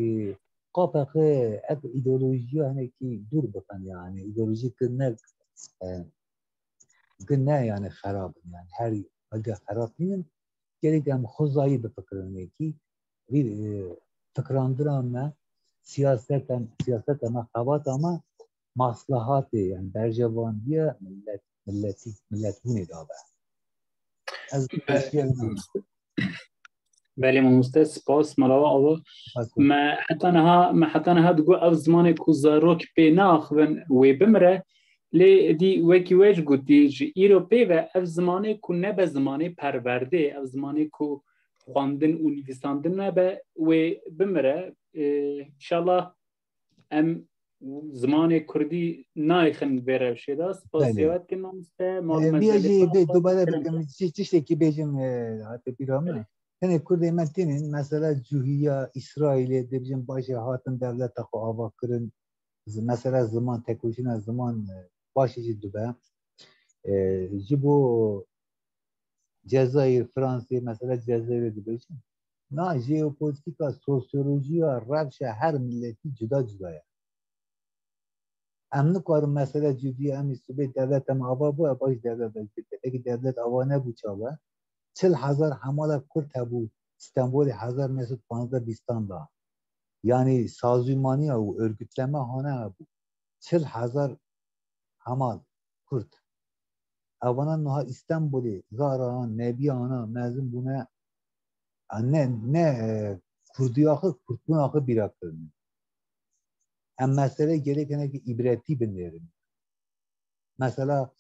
qapeqe ev îdeolojiya hinekî dûr bikin, yani îdeolojî ki ne, e, ki ne yani xerab in, yani her weke xerab nînin. Gerek em xwezayî bifikirin wekî. Vî, e, fikirandina me, siyaseta, siyaseta me, xebata me maslahatê, yani berjevandiya millet, milletî, milletbûnê da be. Ez Be-, teşekkür ederim. Belê mamoste, spas, mala we ava. Spas. Me heta niha, me heta niha digot ev zimanê ku zarok pê neaxivin wê bimire, lê dî wekî we jî gotî, ji îro pê ve ev zimanê ku nebe zimanê perwerdê, ev zimanê ku xwendin û nivîsandin nebe, wê bimire. Ê, înşallah em zimanê kurdî nayxin vê rewşê de. Spasiya Belê. we dikin mamoste. Mal Ê, me viya jî vê dubare bikim, çi-, tiştekî bêjim, e, hate bîra min. Belê. Tenê kurdê me tînin, mesela Cûhiya Îsraîlê, dibêjin baş e, hatin dewleta xwe ava kirin. Z-, mesela ziman, tekoşîna ziman, e, baş e jî dibe. E, ji bo Cezayir, Fransê, mesela Cezayirê dibêjin. Na jeopolitîka, sosyolojiya, rewşa her miletî cuda cuda ye. Em nikarin mesela cudî em ê sibê dewlet em ava bû, ev baş dewlet e. Peki dewlet ava nebû çawa? Çil hezar hemala Kurd hebû Stenbolê hezar neh sed panzdeh bîstan da. Yani sazûmaniya û örgütleme hane hebû. Çil hezar hemal Kurd. Evana niha Stenbolê, Zara, Nebiya ana mezin bûne, a, ne, ne, e, Kurdiya xwe, Kurdbûna xwe bîra kirine. Em mesele gerek hinekî îbretî binêrin. Mesela,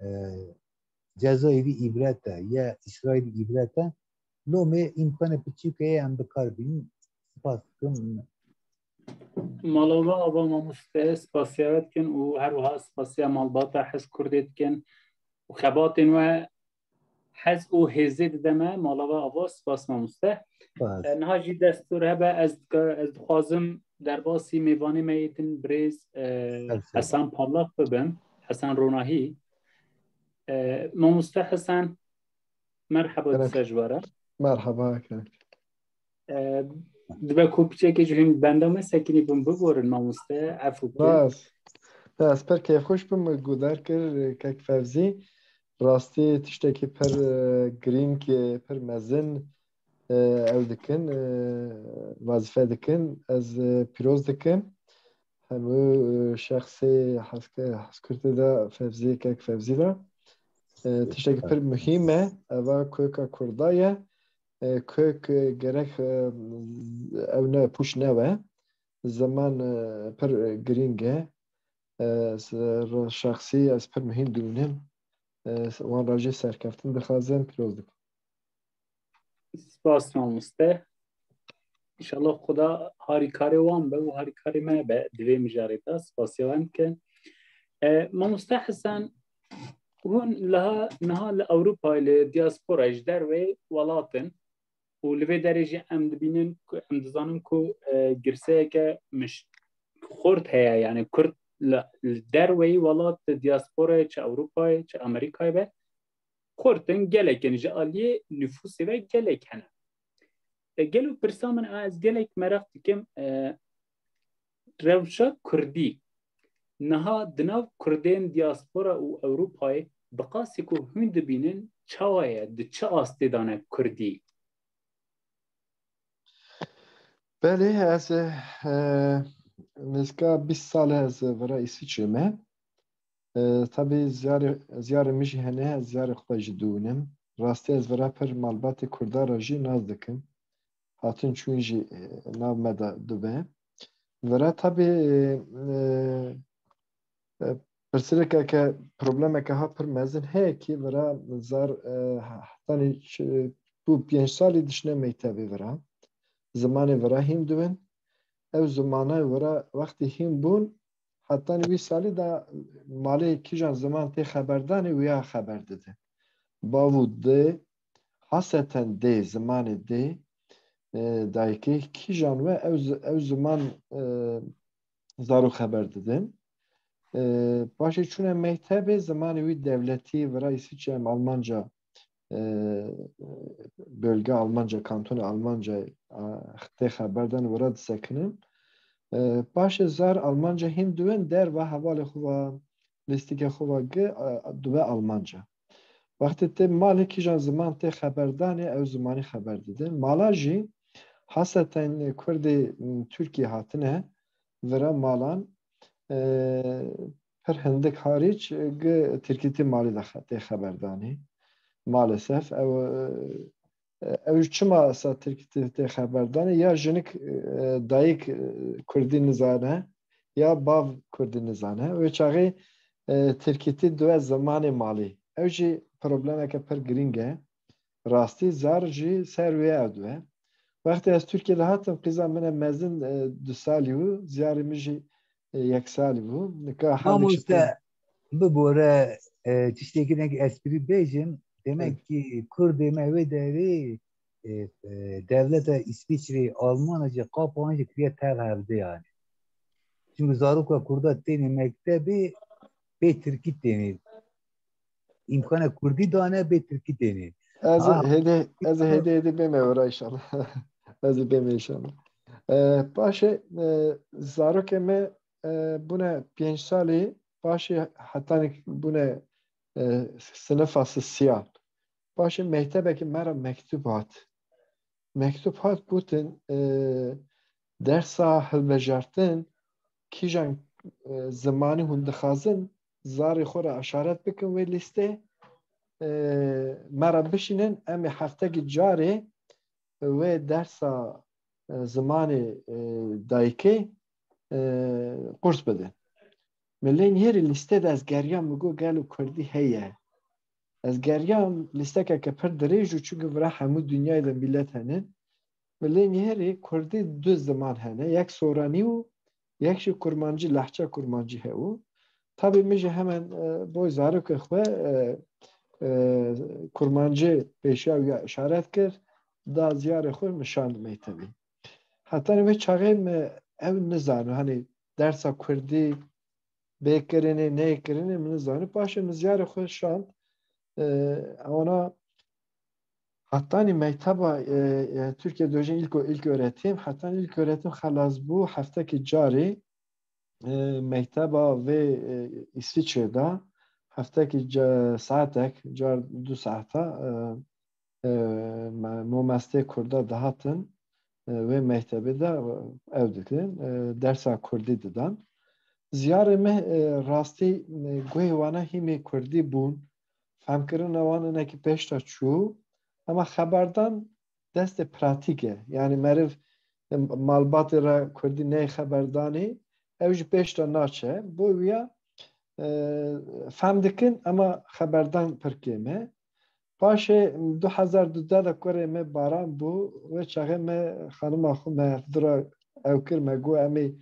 e, Cezayirî îbret e, ya Îsraîlî îbret e. Nomê îmkanê piçûkê ye em bi kar bînin. Spas dikim. Mala we ava mamoste, spasiya we dikin û her wiha spasiya malbata Hez Kurdê dikin û xebatên we hez û hêzê dide me. Mala we ava, spas mamoste. Spas. E, niha jî destûr hebe, ez dika-, ez dixwazim derbasî mêvanê me yê din birêz, e, Her sê. Hesan Parlak bibim, Hesan Ronahî. E, mamoste Hesan, merheba Kerem. Dise ji we re. Merheba, Kerem. E, dibe ku piçekê ji hûn benda me sekinî bin bigorin, mamoste, efû bike. Bas. Ez pir kêfxweş bim, me guhdar kir, kek Fevzî. Rastî tiştekî pir, e, girîng, e, pir mezin, e, ew dikin, e, wezîfe dikin. Ez, e, pîroz dikim. Hemû, e, şexsê Hezke-, Hezkurdê de Fevzî, kek Fevzî de. E, tiştekî pir muhîm e. Eva koka Kurda ye. E, kök, e, gerek, e, ew ne, pûç ne we. Ziman, e, pir, e, girîng e. E, s-, r-, şexsî ez pir muhîm dibînim. E, s-, wan re jî serkeftin dixwazim, pîroz dikim. Spas mamoste. Înşallah Xuda harîkarê wan be û harîkarê me be di vê mijarê de. Spasiya wan dikin. E, mamoste Hesen, hûn liha, niha li Ewropayê li diaspora ji derveyî welat in û li vê derê jî em dibînin ku, em dizanin ku, e, girseyeke mij-, xurt heye, yani Kurd li, li derveyî welat, di diasporayê, çi Ewropayê, çi Amerîkayê be, xurt in, gelek in, ji aliyê nifûsê ve gelek hene. E, gelo pirsa min a, ez gelek meraq dikim, e, rewşa Kurdî niha di nav Kurdên diaspora û Ewropayê, bi qasî ku hûn dibînin, çawa ye, di çi astê de ne Kurdî? Belê, ez, e, nêzîka bîst sal e ez vira Îsviçrê me. E, tabî ziyarê, ziyarê min jî hene, ez ziyarê xwe jî dûnim. Rastî ez vira pir malbatê Kurda re jî nas dikim. Hatin çûn jî, e, nav me de dibe. Vira tabî, e, e, e, pirsgirêkeke, problemeke ha pir mezin heye ki vira zar, e, hetanî ç-, bû pênc salî dişine mektebê vira. Zimanê vira hîn dibin. Ew zimana vira wextê hîn bûn, hetanî wî salî de malê kîjan ziman tê xeberdanê wîya xeber didin. Bav û dê, haseten dê, zimanê dê, e, dayikê kîjan we ew zi-, ew ziman, e, zarok xeber didin. E, paşê çûne mektebê, zimanê wî dewletî, vira Îsviçre em Almanca, e, bölge Almanca, kantona Almanca, a, tê xeberdan, vira disekinin. E, paşê zar Almanca hîn diwin, derva hevalê xwe va, lîstikê xwe va gi, a, dibe Almanca. Wextê tê malê kîjan ziman tê xeberdanê, ew zimanî xeber didin. Mala jî, haseten Kurdê, m, Tirkiyê hatine vira malan, e, pir hindik hariç, e, gi Tirkîtî malê de xe-, tê xeberdanê. Maalesef ew, e, ew çima sa Tirkîtî tê xeberdanê? Ya jinik, e, dayik, e, Kurdî nizane, ya bav Kurdî nizane. Wê çaxê, e, Tirkîtî dibe zimanê malê. Ew jî problemeke pir girîng e. Rastî zar jî ser wê ew dibe. Wextê ez Tirkiyê de hatim, qîza min e mezin, e, du salî bû, ziyarê min jî, e, yek salî bû. Nika hewlê çi Mamoste, bibore, e, tiştekî ne esprî bêjim. Demek ki Kurdê me wê derê, e, e, dewleta Îsviçrê, Almanya jî, qapa wan jî kiriye tev hevdê yani. Çünkü zaroka Kurda tênê mektebê bê Tirkî tênê. Îmkana Kurdî dane, bê Tirkî tênê. Ez ê Ha. hêdî, ez ê hêdî hêdî bême wira inşallah. Ez ê bême inşallah. E, paşê, e, zarokê me, e, bûne pênc salî, paşê hetanî bûne, e, sinifa sisiyan. Paşê mektebekî me re mektub hat. Mektub hat gotin, e, dersa hilbijartin, kîjan, e, zimanî hûn dixwazin, zarê xwe re işaret bikin wê lîstê, e, me re bişînin, em ê heftekî carê wê dersa, e, zimanê, e, dayikê, e, qurs bidin. Min lê nihêrî lîstê de ez geriyam, min got gelo Kurdî heye. Ez geriyam, lîstekeke pir dirêj û çunku vira hemû dinyayê de mîlet hene. Min lê nihêrî Kurdî du ziman hene, yek soranî û yek jî kurmancî, lehçe kurmancî hebû. Tabî min jî hemen, e, bo zarokê xwe, e, e, kurmancî pêşiya wî ya işaret kir, da ziyarê xwe min şand mektebî. Hetanî wê çaxê min ew nizano, hani dersa Kurdî bê kirinê, neyê kirinê min nizano. Paşê min ziyarê xwe şand. E, ona hetanî mekteba, e, e, Türkiye Dojên ilk, ilk öğretim, hetanî ilk öğretim xelas bû, heftekî carê, e, mekteba vê, e, Îsviçrê de, heftekî ca-, saetek, car du saeta, e, e, me-, momestê Kurda dihatin, e, wê mektebê de, e, ew dikin, e, dersa Kurdî didan. Ziyarê me, e, rastî, e, guhê wana hîmê Kurdî bûn, femkirina wan hinekî pêş de çû, ema xeberdan destê pratîk e. Yani meriv malbatê re kurdî neyê xeberdanê, ew ji pêş de naçe. Bo wiya, e, fehm dikin, ema xeberdan pir kêm e. Paşê du hezar dudeh de kurê me Baran bû, wê çaxê me xanima xwe me dira ew kir, me got, em ê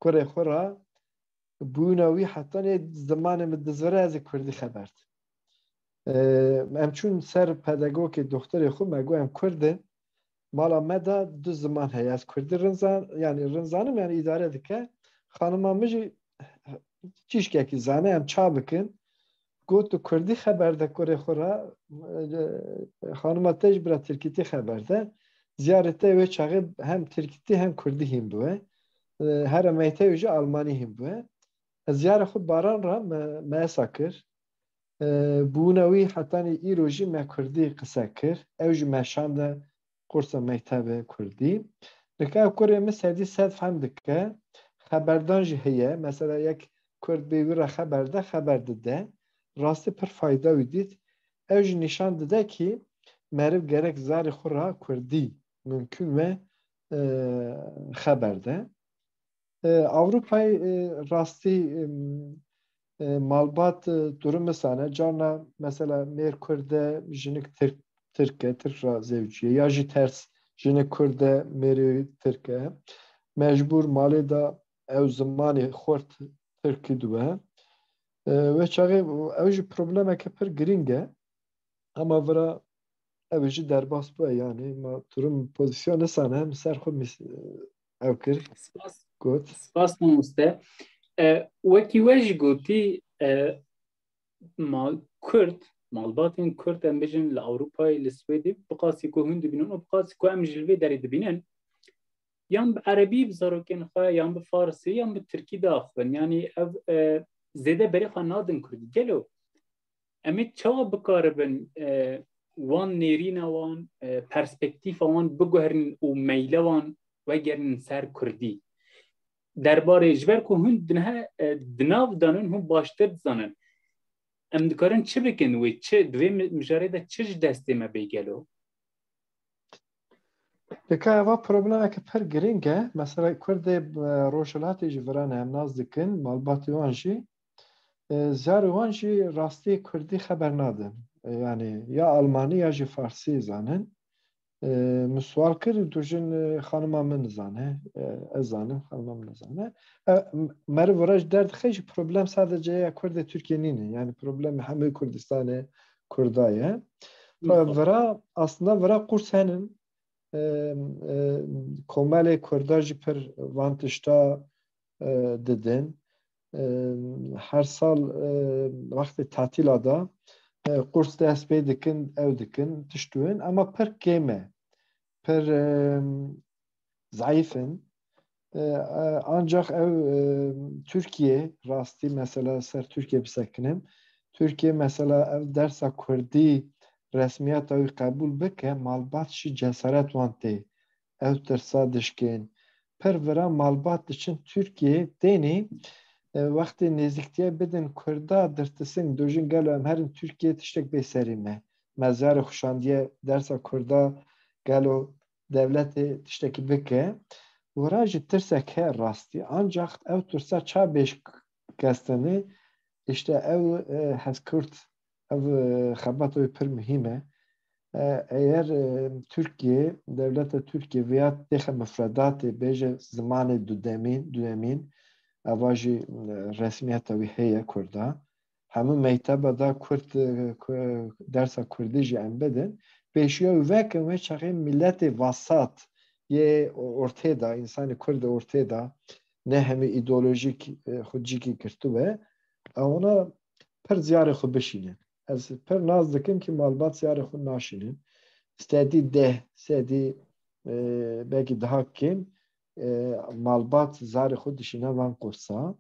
kurê xwe re bûna wî hetanê zimanê min dizvire, ez ê kurdî xeber dim. E, em çûn ser pedagogê, doxtorê xwe, me got, em kurd in, mala me de du ziman heye. Ez kurdî rinzan, yani rinzanim, yani îdare dike. Xanima min jî çîşkekî zane, em ça bikin? Got, tu kurdî xeber de kurê xwe re, e, xanima te jî bira tirkîtî xeber de. Ziyarê te wê çaxê hem tirkîtî hem kurdî hîn bûye. E, here meyteyê jî almanî hîn bûye. Ez ziyarê xwe Baran re me, me esa kir. E, bûna wî hetanî îro jî me kurdî qise kir. Ew jî me şande qursa mektebê kurdî. Nika ew kurê min sedî sed fehm dike. Xeberdan jî heye. Mesela yek kurd bê wî re xeber de, xeber dide. Rastî pir fayda wî dît. Ew jî nîşan dide kî meriv gerek zarê xwe re kurdî mimkun we, e, xeber de. E, Ewropayê, e, rastî, em, e, malbat, e, durum misane. Carna mesela mêr kurd e, jinik tirk, tirk e, tirk ra zewciye. Ya jî ters, jinik kurd e, mêrê tirk e. Mecbûr malê de ew zimanê xurt tirkî diwe. E, wê çaxê ew jî problemeke pir girîng e. Ama vira ev jî derbas bûye, yani ma durum pozîsyon nisane, min ser xwe mis-, ew kir, Spas, got. Spas mamoste. E, wekî we jî gotî, e, mal, Kurd, malbatên Kurd, em bêjin li Ewropayê, li Swêdê, bi qasî ku hûn dibînin û bi qasî ku em ji li vê derê dibînin, yan bi erebî bi zarokên xwe, yan bi farsî, yan bi tirkî diaxivin. Yanî ev, e, zêde berê xwe nadin kurdî. Gelo em ê çawa bikaribin, e, wan nêrîna wan, e, perspektîfa wan biguherînin û meyla wan wegerînin ser kurdî? Derbarê, ji ber ku hûn di niha, e, di nav de nin, hûn baştir dizanin. Em dikarin çi bikin wê? Çi, di vê mi-, mijarê de çi ji destê me bê gelo? Dika eva problemeke pir girîng e. Mesela Kurdê, e, Rojhilatê jî vira ne, em nas dikin, malbatê wan jî, e, ziyarê wan jî rastî Kurdî xeber nadin. E, yani ya Almanî ya jî Farsî zanin. E, min sual kir, tu jin, e, xanima min nizane, e, ez zanim, xanima min nizane. E, m-, meriv vira ji derdixe jî problem sadece ya Kurdê Tirkiyê nîne. Yani problem hemû Kurdistanê Kurda ye. Fa-, vira, aslında vira qurs henin, e, e, komelê Kurda jî pir van tişta, e, didin. E, her sal, e, wextê tatîla de, e, qurs dest pê dikin, ew dikin, tişt win, ama pir kêm e. Pir, e, zayîf in. E, e, ancak ew, e, Tirkiye, rastî mesela ser Tirkiye bisekinim. Tirkiye mesela ev dersa Kurdî resmiyeta wî qebûl bike, malbat jî cesaret wan tê. Ew tirsa dişkên. Pir vira malbat diçin Tirkiye, tenê, e, wextê nêzîktiye bidin Kurda dirtisin, dojin gelo em herin Tirkiye tiştek bê serî me. Me ziyarê xwe şandiye dersa Kurda gelo dewletê tiştekî bike. Wira jî tirsek heye rastî. Ancak ew tirsa ça bêş kestinê, işte ew, e, hezkurt, ev, e, xebata wê pir muhîm e. E, eger, e, Tirkiye, dewleta Tirkiye vêya têxe mufredatê bêje zimanê dudemîn, duyemîn, eva jî, e, resmiyeta wî heye Kurda. Hemû mekteba da Kurd, e, ku-, dersa Kurdî jî em bidin. Pêşiya wî vekin wê çaxê miletê vasat yê ortê da, însanê Kurd ortê da, ne hemî îdeolojîk, e, xwe cîkî girtibû. Ewana pir ziyarê xwe bişînin. Ez pir nas dikim ki malbat ziyarê xwe naşînin. Sedî deh, sedî, e, belkî daha kêm, e, malbat zarê xwe dişîne van qursa.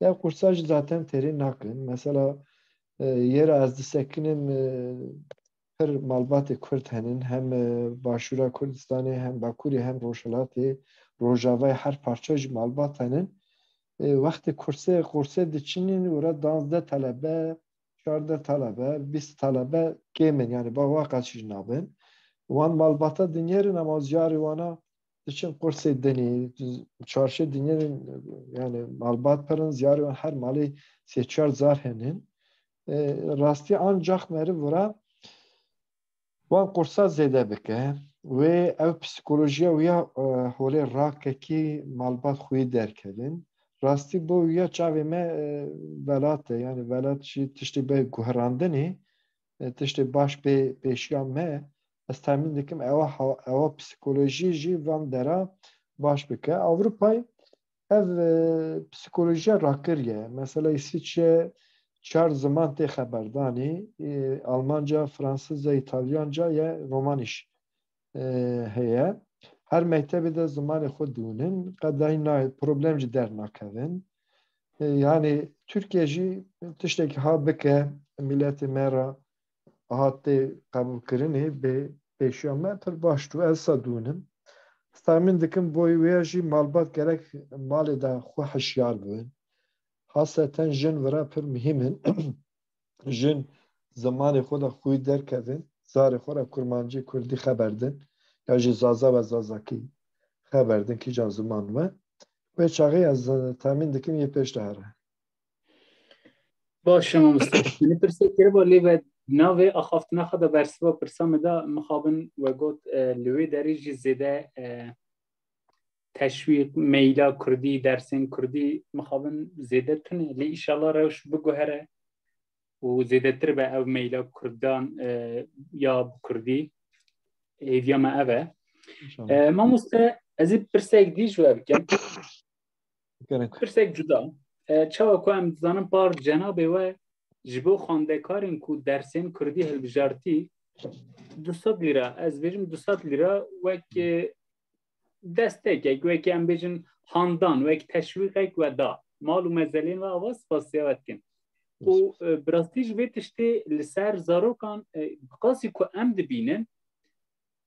Ya qursa jî zaten têrê nakin. Mesela, e, yê ra ez disekinim, e, pir malbatê Kurd henin, hem, e, Başûra Kurdistanê, hem Bakurê, hem Rojhilatê, Rojavayê, her parça jî malbat henin. E, wextê kursê, qursê diçinin, wira danzdeh talebe, çardeh talebe, bîst talebe kêm in, yani ba wa qas jî nabin. Wan malbata dinêrin, ama ziyarê wana diçin qursê dinê, çarşê dinê, yani malbat pir in, ziyarê wan her malê sê çar zar henin. E, rastî ancax meriv vira wan qursa zêde bike. Wê ev psîkolojiya wî ya, e, holê rakekî malbat xwî derkevin. Rastî bo wî ya çavê me, e, velat e. Yani velat jî tiştê bê guherandinê, e, tiştê baş bê pêşiya me. Ez temîn dikim ewa ha-, ewa psîkolojî jî van dera baş bike. Ewropayê ev, e, psîkolojiya rakiriye. Mesela Îsviçre çar ziman tê xeberdanê, e, Almanca, Fransizca, Îtalyanca ye Romanîş, e, heye. Her mektebê de zimanê xwe dûnin, qedayî nayê, problem jî dernakevin. E, yani Tirkiye jî tiştekî ha bike, miletê me re ha tê qebûlkirinê bê pêşiya me pir baş dû. Ez sa dûnim. Temîn dikim boy wê jî malbat gerek malê de xwe hişyar bibin. Haseten jin vira pir muhîm in. Jin zimanê xwe de xwî derkevin, zarê xwe re kurmancî, kurdî xeber din, ya jî zaza ve zazakî xeber din, kîjan ziman we. Wê çaxê ez, e, temîn dikim yê pêş de here. Baş e mamoste. Min pirsê kiriba lê ve navê axaftina xwe de bersiva pirsa min da mixabin we got, e, li wê derê jî zêde, e, teşwîq, meyla kurdî, dersên kurdî mixabin zêde tune. Lê îşallah rewş biguhere û zêdetir be ev meyla kurdan, e, ya bi kurdî. Hêviya me ev e. E, mamoste, ez ê pirsek dî ji we bikim. Pirsek cuda. E, çawa ku em dizanin par cenabê we ji bo xwendekarên ku dersên kurdî hilbijartî du sed lîra, ez bêjim du sed lîra wek, e, destekek, wekî em bêjin handan, wek teşwîqek we da. Mal û mezelên we ava spasiya we dikin. Û, e, bi rastî ji vê tiştê li ser zarokan, e, bi qasî ku em dibînin,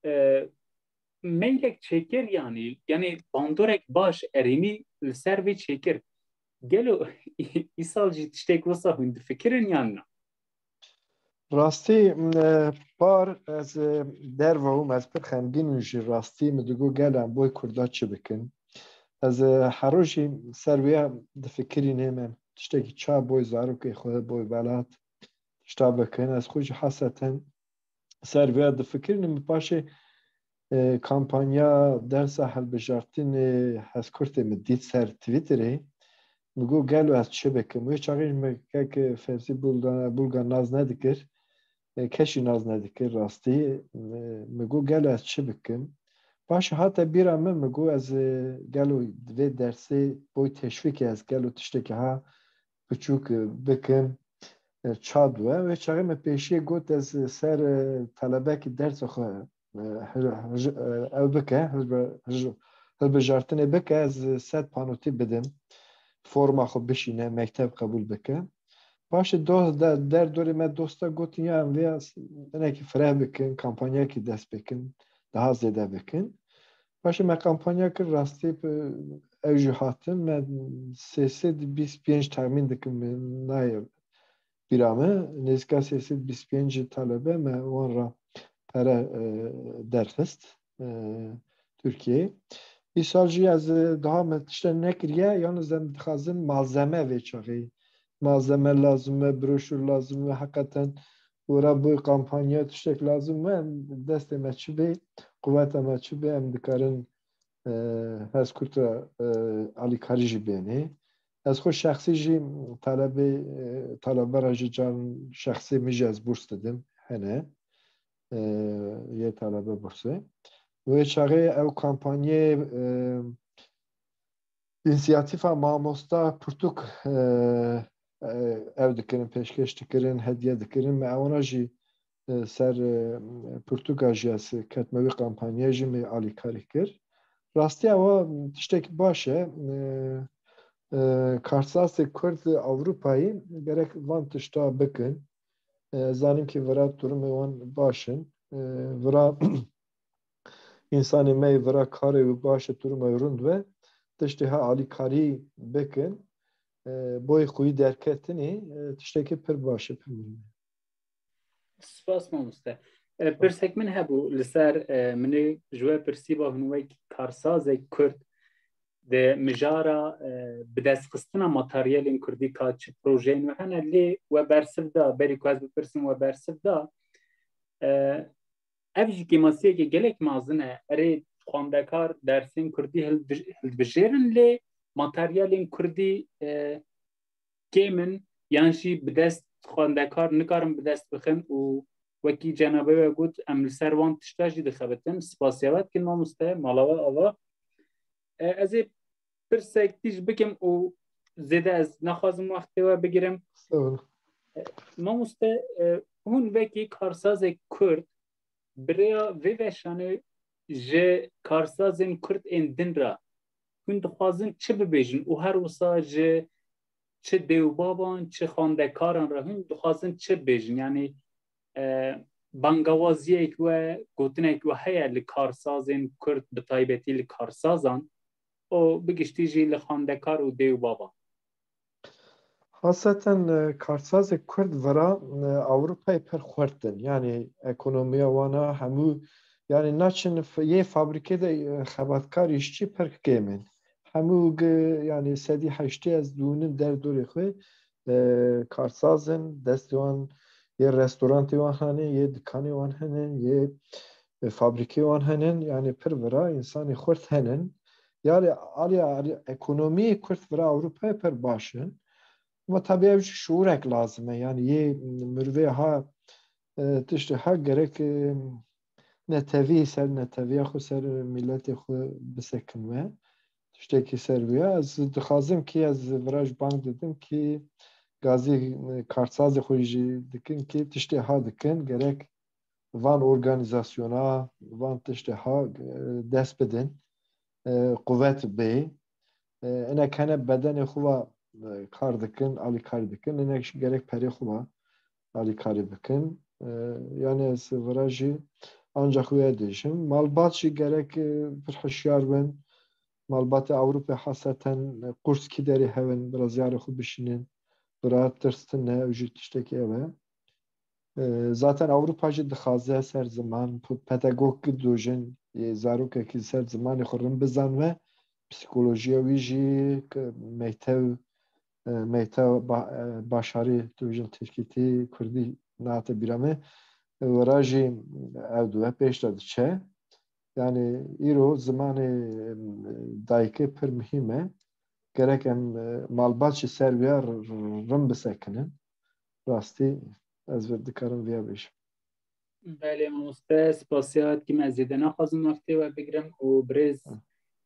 e, meylek çêkir, yanî, yanî bandorek baş, erênî li ser vê çêkir. Gelo îsal jî tiştek wisa hûn difikirin yan na? Rastî, e, par ez, e, derve bûm, ez pir xemgîn bûm jî rastî, min digot gelo em boy kurda çi bikin. Ez, e, her roj jî ser wê difikirînim, em tiştekî ça boy zarokê xwe, boy velat tişta bikin. Ez xwe jî haseten ser vê difikirînim. Min paşê, e, kampanya dersa hilbijartinê Hezkurtê min dît ser Twitterê. Min got gelo ez çi bikim? Wê çaxê jî min kek Fevzî Bulga, Bulga nas nedikir. E, kes jî nas nedikir rastî. E, min got gelo ez çi bikim? Paşê hate bîra min, min got ez, e, gelo vê dersê boy teşwîkê ez gelo tiştekî ha piçûk, e, bikim, e, ça dû e. Wê çaxê min pêşiyê got ez ser, e, telebekî dersa xwe, e, hil-, hij-, e, ew bike, hilbi-, hij-, hilbijartinê bike, ez sed panotî bidim. Forma xwe bişîne, mekteb qebûl bike. Paşê do-, de-, derdorê me dosta gotin ya em vê hinekî fireh bikin, kampanyayekî dest pê kin, daha zêde bikin. Paşê me kampanya kir, rastî, e, ew jî hatin, me sê sed bîst pênc temîn dikim, nayê bîra me, nêzîka sê sed bîst pênc talebe me wan re pere, e, derxist, e, Tirkiyeyê. Îsal jî ez, e, daha me tişte nekiriye, yalnız em dixwazin malzeme vê çaxê. Malzeme lazim e, broşür lazim e, heqeten wira bo kampanya tiştek lazim e, em destê me çi bê, quweta me çi bê, em dikarin, e, Hezkurta, e, alîkarî jî bênê. Ez xwe şexsî jî talebê, e, talebe re jî can şexsê min jî ez bûrs didim, hene, e, yê talebe bûrsê. Wê çaxê ew kampanyê, e, însiyatîfa mamosta pirtûk, e, e, ew dikirin, pêşkêş dikirin, hediye dikirin. Me ewana jî, e, ser, e, pirtûka jî ez ketme wî kampanyayê jî me alîkarî kir. Rastî ewa tiştekî baş e. E, e, kartsazê Kurd Ewropayî gerek van tişta bikin. E, zanim ki vira durumê wan baş in. E, vira Însanê me yê vira karê wî baş e, duruma wî rind be, tiştê ha alîkarî bikin, e, boyê xwî derketinê, e, tiştekî pir baş e, pir muhîm e. Spas mamoste. E, pirsek min hebû li ser, e, min ê ji we pirsîba hûn wek karsazek Kurd di mijara, e, bidestxistina materyalên Kurdî ka çi projeyên we hene lê we bersiv da, berî ku ez bipirsim we bersiv da. E, ev jî kêmasiyeke gelek mezin e. Erê xwendekar dersên Kurdî hildi-, hildibijêrin lê materyalên Kurdî, e, kêm in yan jî bi dest xwendekar nikarin bi dest bixin û wekî cenabê we got, em li ser wan tişta jî dixebitin. Spasiya we dikin mamoste, mala we ava. E, ez ê pirsek tîj bikim û zêde ez naxwazim wextê we bigirim. Estağfurullah. E, mamoste, e, hûn wekî karsazek Kurd bi rêya vê veşanê ji karsazên Kurd ên din re hûn dixwazin çi bibêjin û her wisa ji çi dê û baban, çi xwendekaran re hûn dixwazin çi bibêjin? Yanî, e, bangawaziyek we, gotinek we heye li karsazên Kurd, bi taybetî li karsazan û bi giştî jî li xwendekar û dê û baban? Haseten, e, karsazê Kurd vira, e, Ewropayê pir xurt in. Yanî ekonomiya wana hemû, yanî naçin f-, yê fabrikê de, e, xebatkar îşçî pir kêm in. Hemû gi-, yanî sedî heştê ez dûnim derdorê xwe, e, karsaz in, destê wan yê restorantê wan hene, yê dikanê wan hene, yê, e, fabrikê wan hene, yanî pir vira însanê xurt hene. Yanî alî, alî ekonomiyê Kurd vira Ewropayê pir baş in. Ama tabii ev jî şuurek lazim e. Yanî yê mirovê ha, e, tiştê ha gerek, e, netewî ser neteviya xwe, ser miletê xwe bisekin we. Tiştekî ser wî ya. Ez dixwazim ki ez vira ji bang didim ki gazî, e, kartsazê xwe jî dikin ki tiştê ha dikin. Gerek van organîzasyona, van tiştê ha, e, dest bidin, e, quwet bê. E, hinek hene bedenê xwe va, e, kar dikin, alîkarî dikin. Hinek jî gerek perê xwe va alîkarî bikin. E, yani ez vira jî ancak wê dêjim. Malbat jî gerek, e, pir hişyar bin. Malbatê Ewropê haseten, e, qurs kî derê hewin, biraz yarê xwe bişînin. Bira tirs tune, ew jî tiştekî ew e. E, zaten Ewropa jî dixwaze ser ziman, p-, pedagog dojin, yê zarokekî ser zimanê xwe rin bizan ve psîkolojiya wî jî ki meytev, e, meytev ba-, e, başarî dojin tirkîtî, kurdî nehate bîra me. E, wera jî ev dibe pêş de diçe. Yani îro zimanê, e, dayikê pir muhîm e. Gerek em, e, malbat jî ser wî ya r-, r-, rin bisekinin. Rastî ez vir dikarim viya bêjim. Belê mamoste, spasiya dikim, ez zêde naxwazim wextê we bigirim û birêz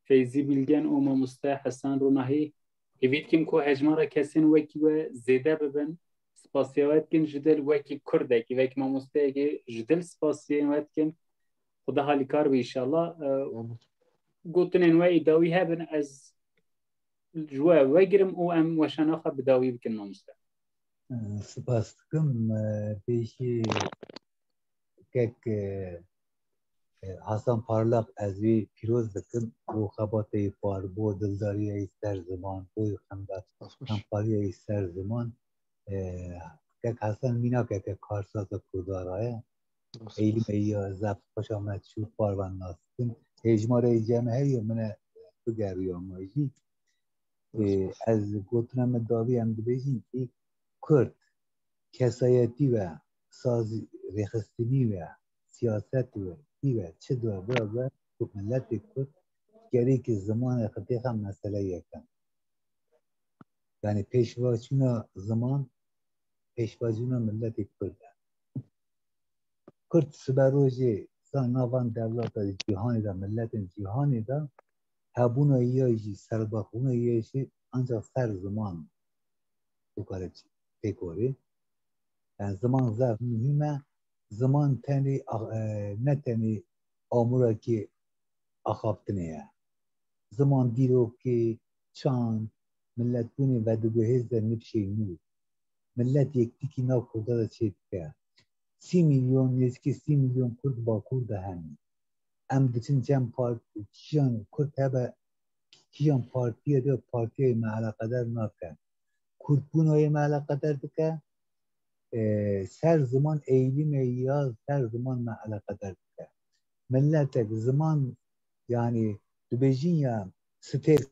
Feyzî Bilgen û mamoste Hesen Ronahî, hêvî dikim ku hejmara kesên wekî we zêde bibin. Spasiya we dikin ji dil wekî kurdekî, wekî mamosteyekî ji dil spasiyên we dikin. Xuda halîkar be înşallah. E, Amin. Gotinên we î dawî hebin, ez ji we vegirim û em weşana xwe bi dawî bikin mamoste. Spas dikim. Pêşî kek, e, e, Hasan Parlak ez wî pîroz dikim bo xebatê wî par, bo dildariyê wî ser ziman, bo xemda-, xempariyê wî ser ziman. E, kek Hasan mînakeke karsaza Kurda ra ye. Eylî me ya zaf xweş amet çû, par van nas dikim. Hejmarê cem heye min e bigeriya me jî. Ê, ez gotina me dawî em dibêjin ki Kurd kesayetî ve, sazî rêxistinî ve, siyaset ve, tî ve, çi dibe, bibe, bibe, ku miletê Kurd gerê ki zimanê xwe têxe mesele yekem. Yani pêşveçûna ziman, pêşveçûna miletê Kurd e. Kurd sibe rojê sa nav van dewleta cîhanê de, miletên cîhanê de hebûna ya jî, serbixwebûna ya jî ancak ser ziman dikare pêk were. Yani ziman zaf muhîm e. Ziman tenê, e, ne tenê amûrekî axaftinê ye. Ziman dîrokê, çand, miletbûnê vediguhêze nifşê nû. Milet yekdîkî nav Kurda de çêdike. Sî milyon, nêzîkî sî milyon Kurd Bakur de hene. Em diçin cem part-, kîjan Kurd hebe, kîjan partiyê de, partiyê me eleqedar nake. Kurdbûna yê me eleqedar dike, e, ser ziman eğilime ya ser ziman me eleqedar dike. Milletek ziman, yani dibêjin ya stêr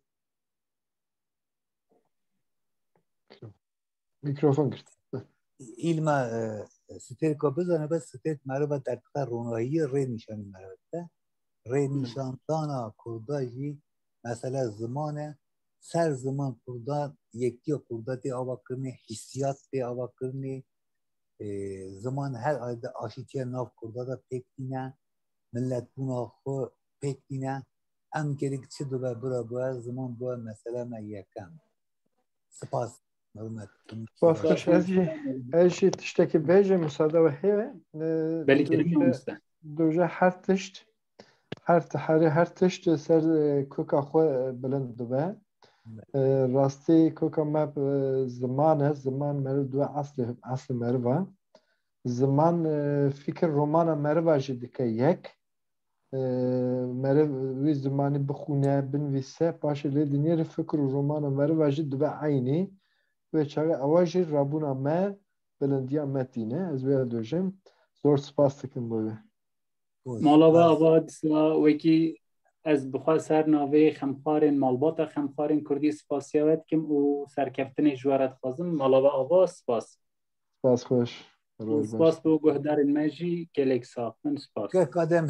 Mikrofon girt. Îlma e, stêrka bizane, bes stêrk meriva derdixe ronahiyê, rê nîşanî meriva dide. Rê nîşandana kurda jî mesele ziman e. Ser ziman kurda, yektiya kurda tê ava kirinê, hîsiyat tê ava kirinê. E, ziman her ayda aşîtiya nav kurda da pêk tîne. Milletbûna xwe pêk tîne. Em gerek çi dibe bira bûye, ziman bûye mesele me yekem. Spas, hurmet. Spas xweş. Ez jî, ez jî tiştekî bêjim, musade we heye. Ee, Belê doje, dedim mamoste. Doje her tişt, her teherî, her tişt ser e, koka xwe e, bilind dibe. E, rastî koka me e, ziman e, ziman meriv dibe eslê, eslê meriv e. Ziman e, fikir romana meriva jî dike yek. E, meriv wî zimanî bixwîne, binivîse, paşê lê dinêre fikir û romana meriva jî dibe eynî. Wê çaxê ewa jî rabûna me, bilindiya me tîne. Ez wê dojim. Zor spas dikim bo wê. Mala we ava disa wekî ez bi xwe ser navê xemxarên malbata xemxarên kurdî spasiya we dikim û serkeftinê ji we re dixwazim. Mala we ava spas. Spas xweş. Roj baş. Spas bo guhdarên me jî gelek sax bin. Spas. Kek Adem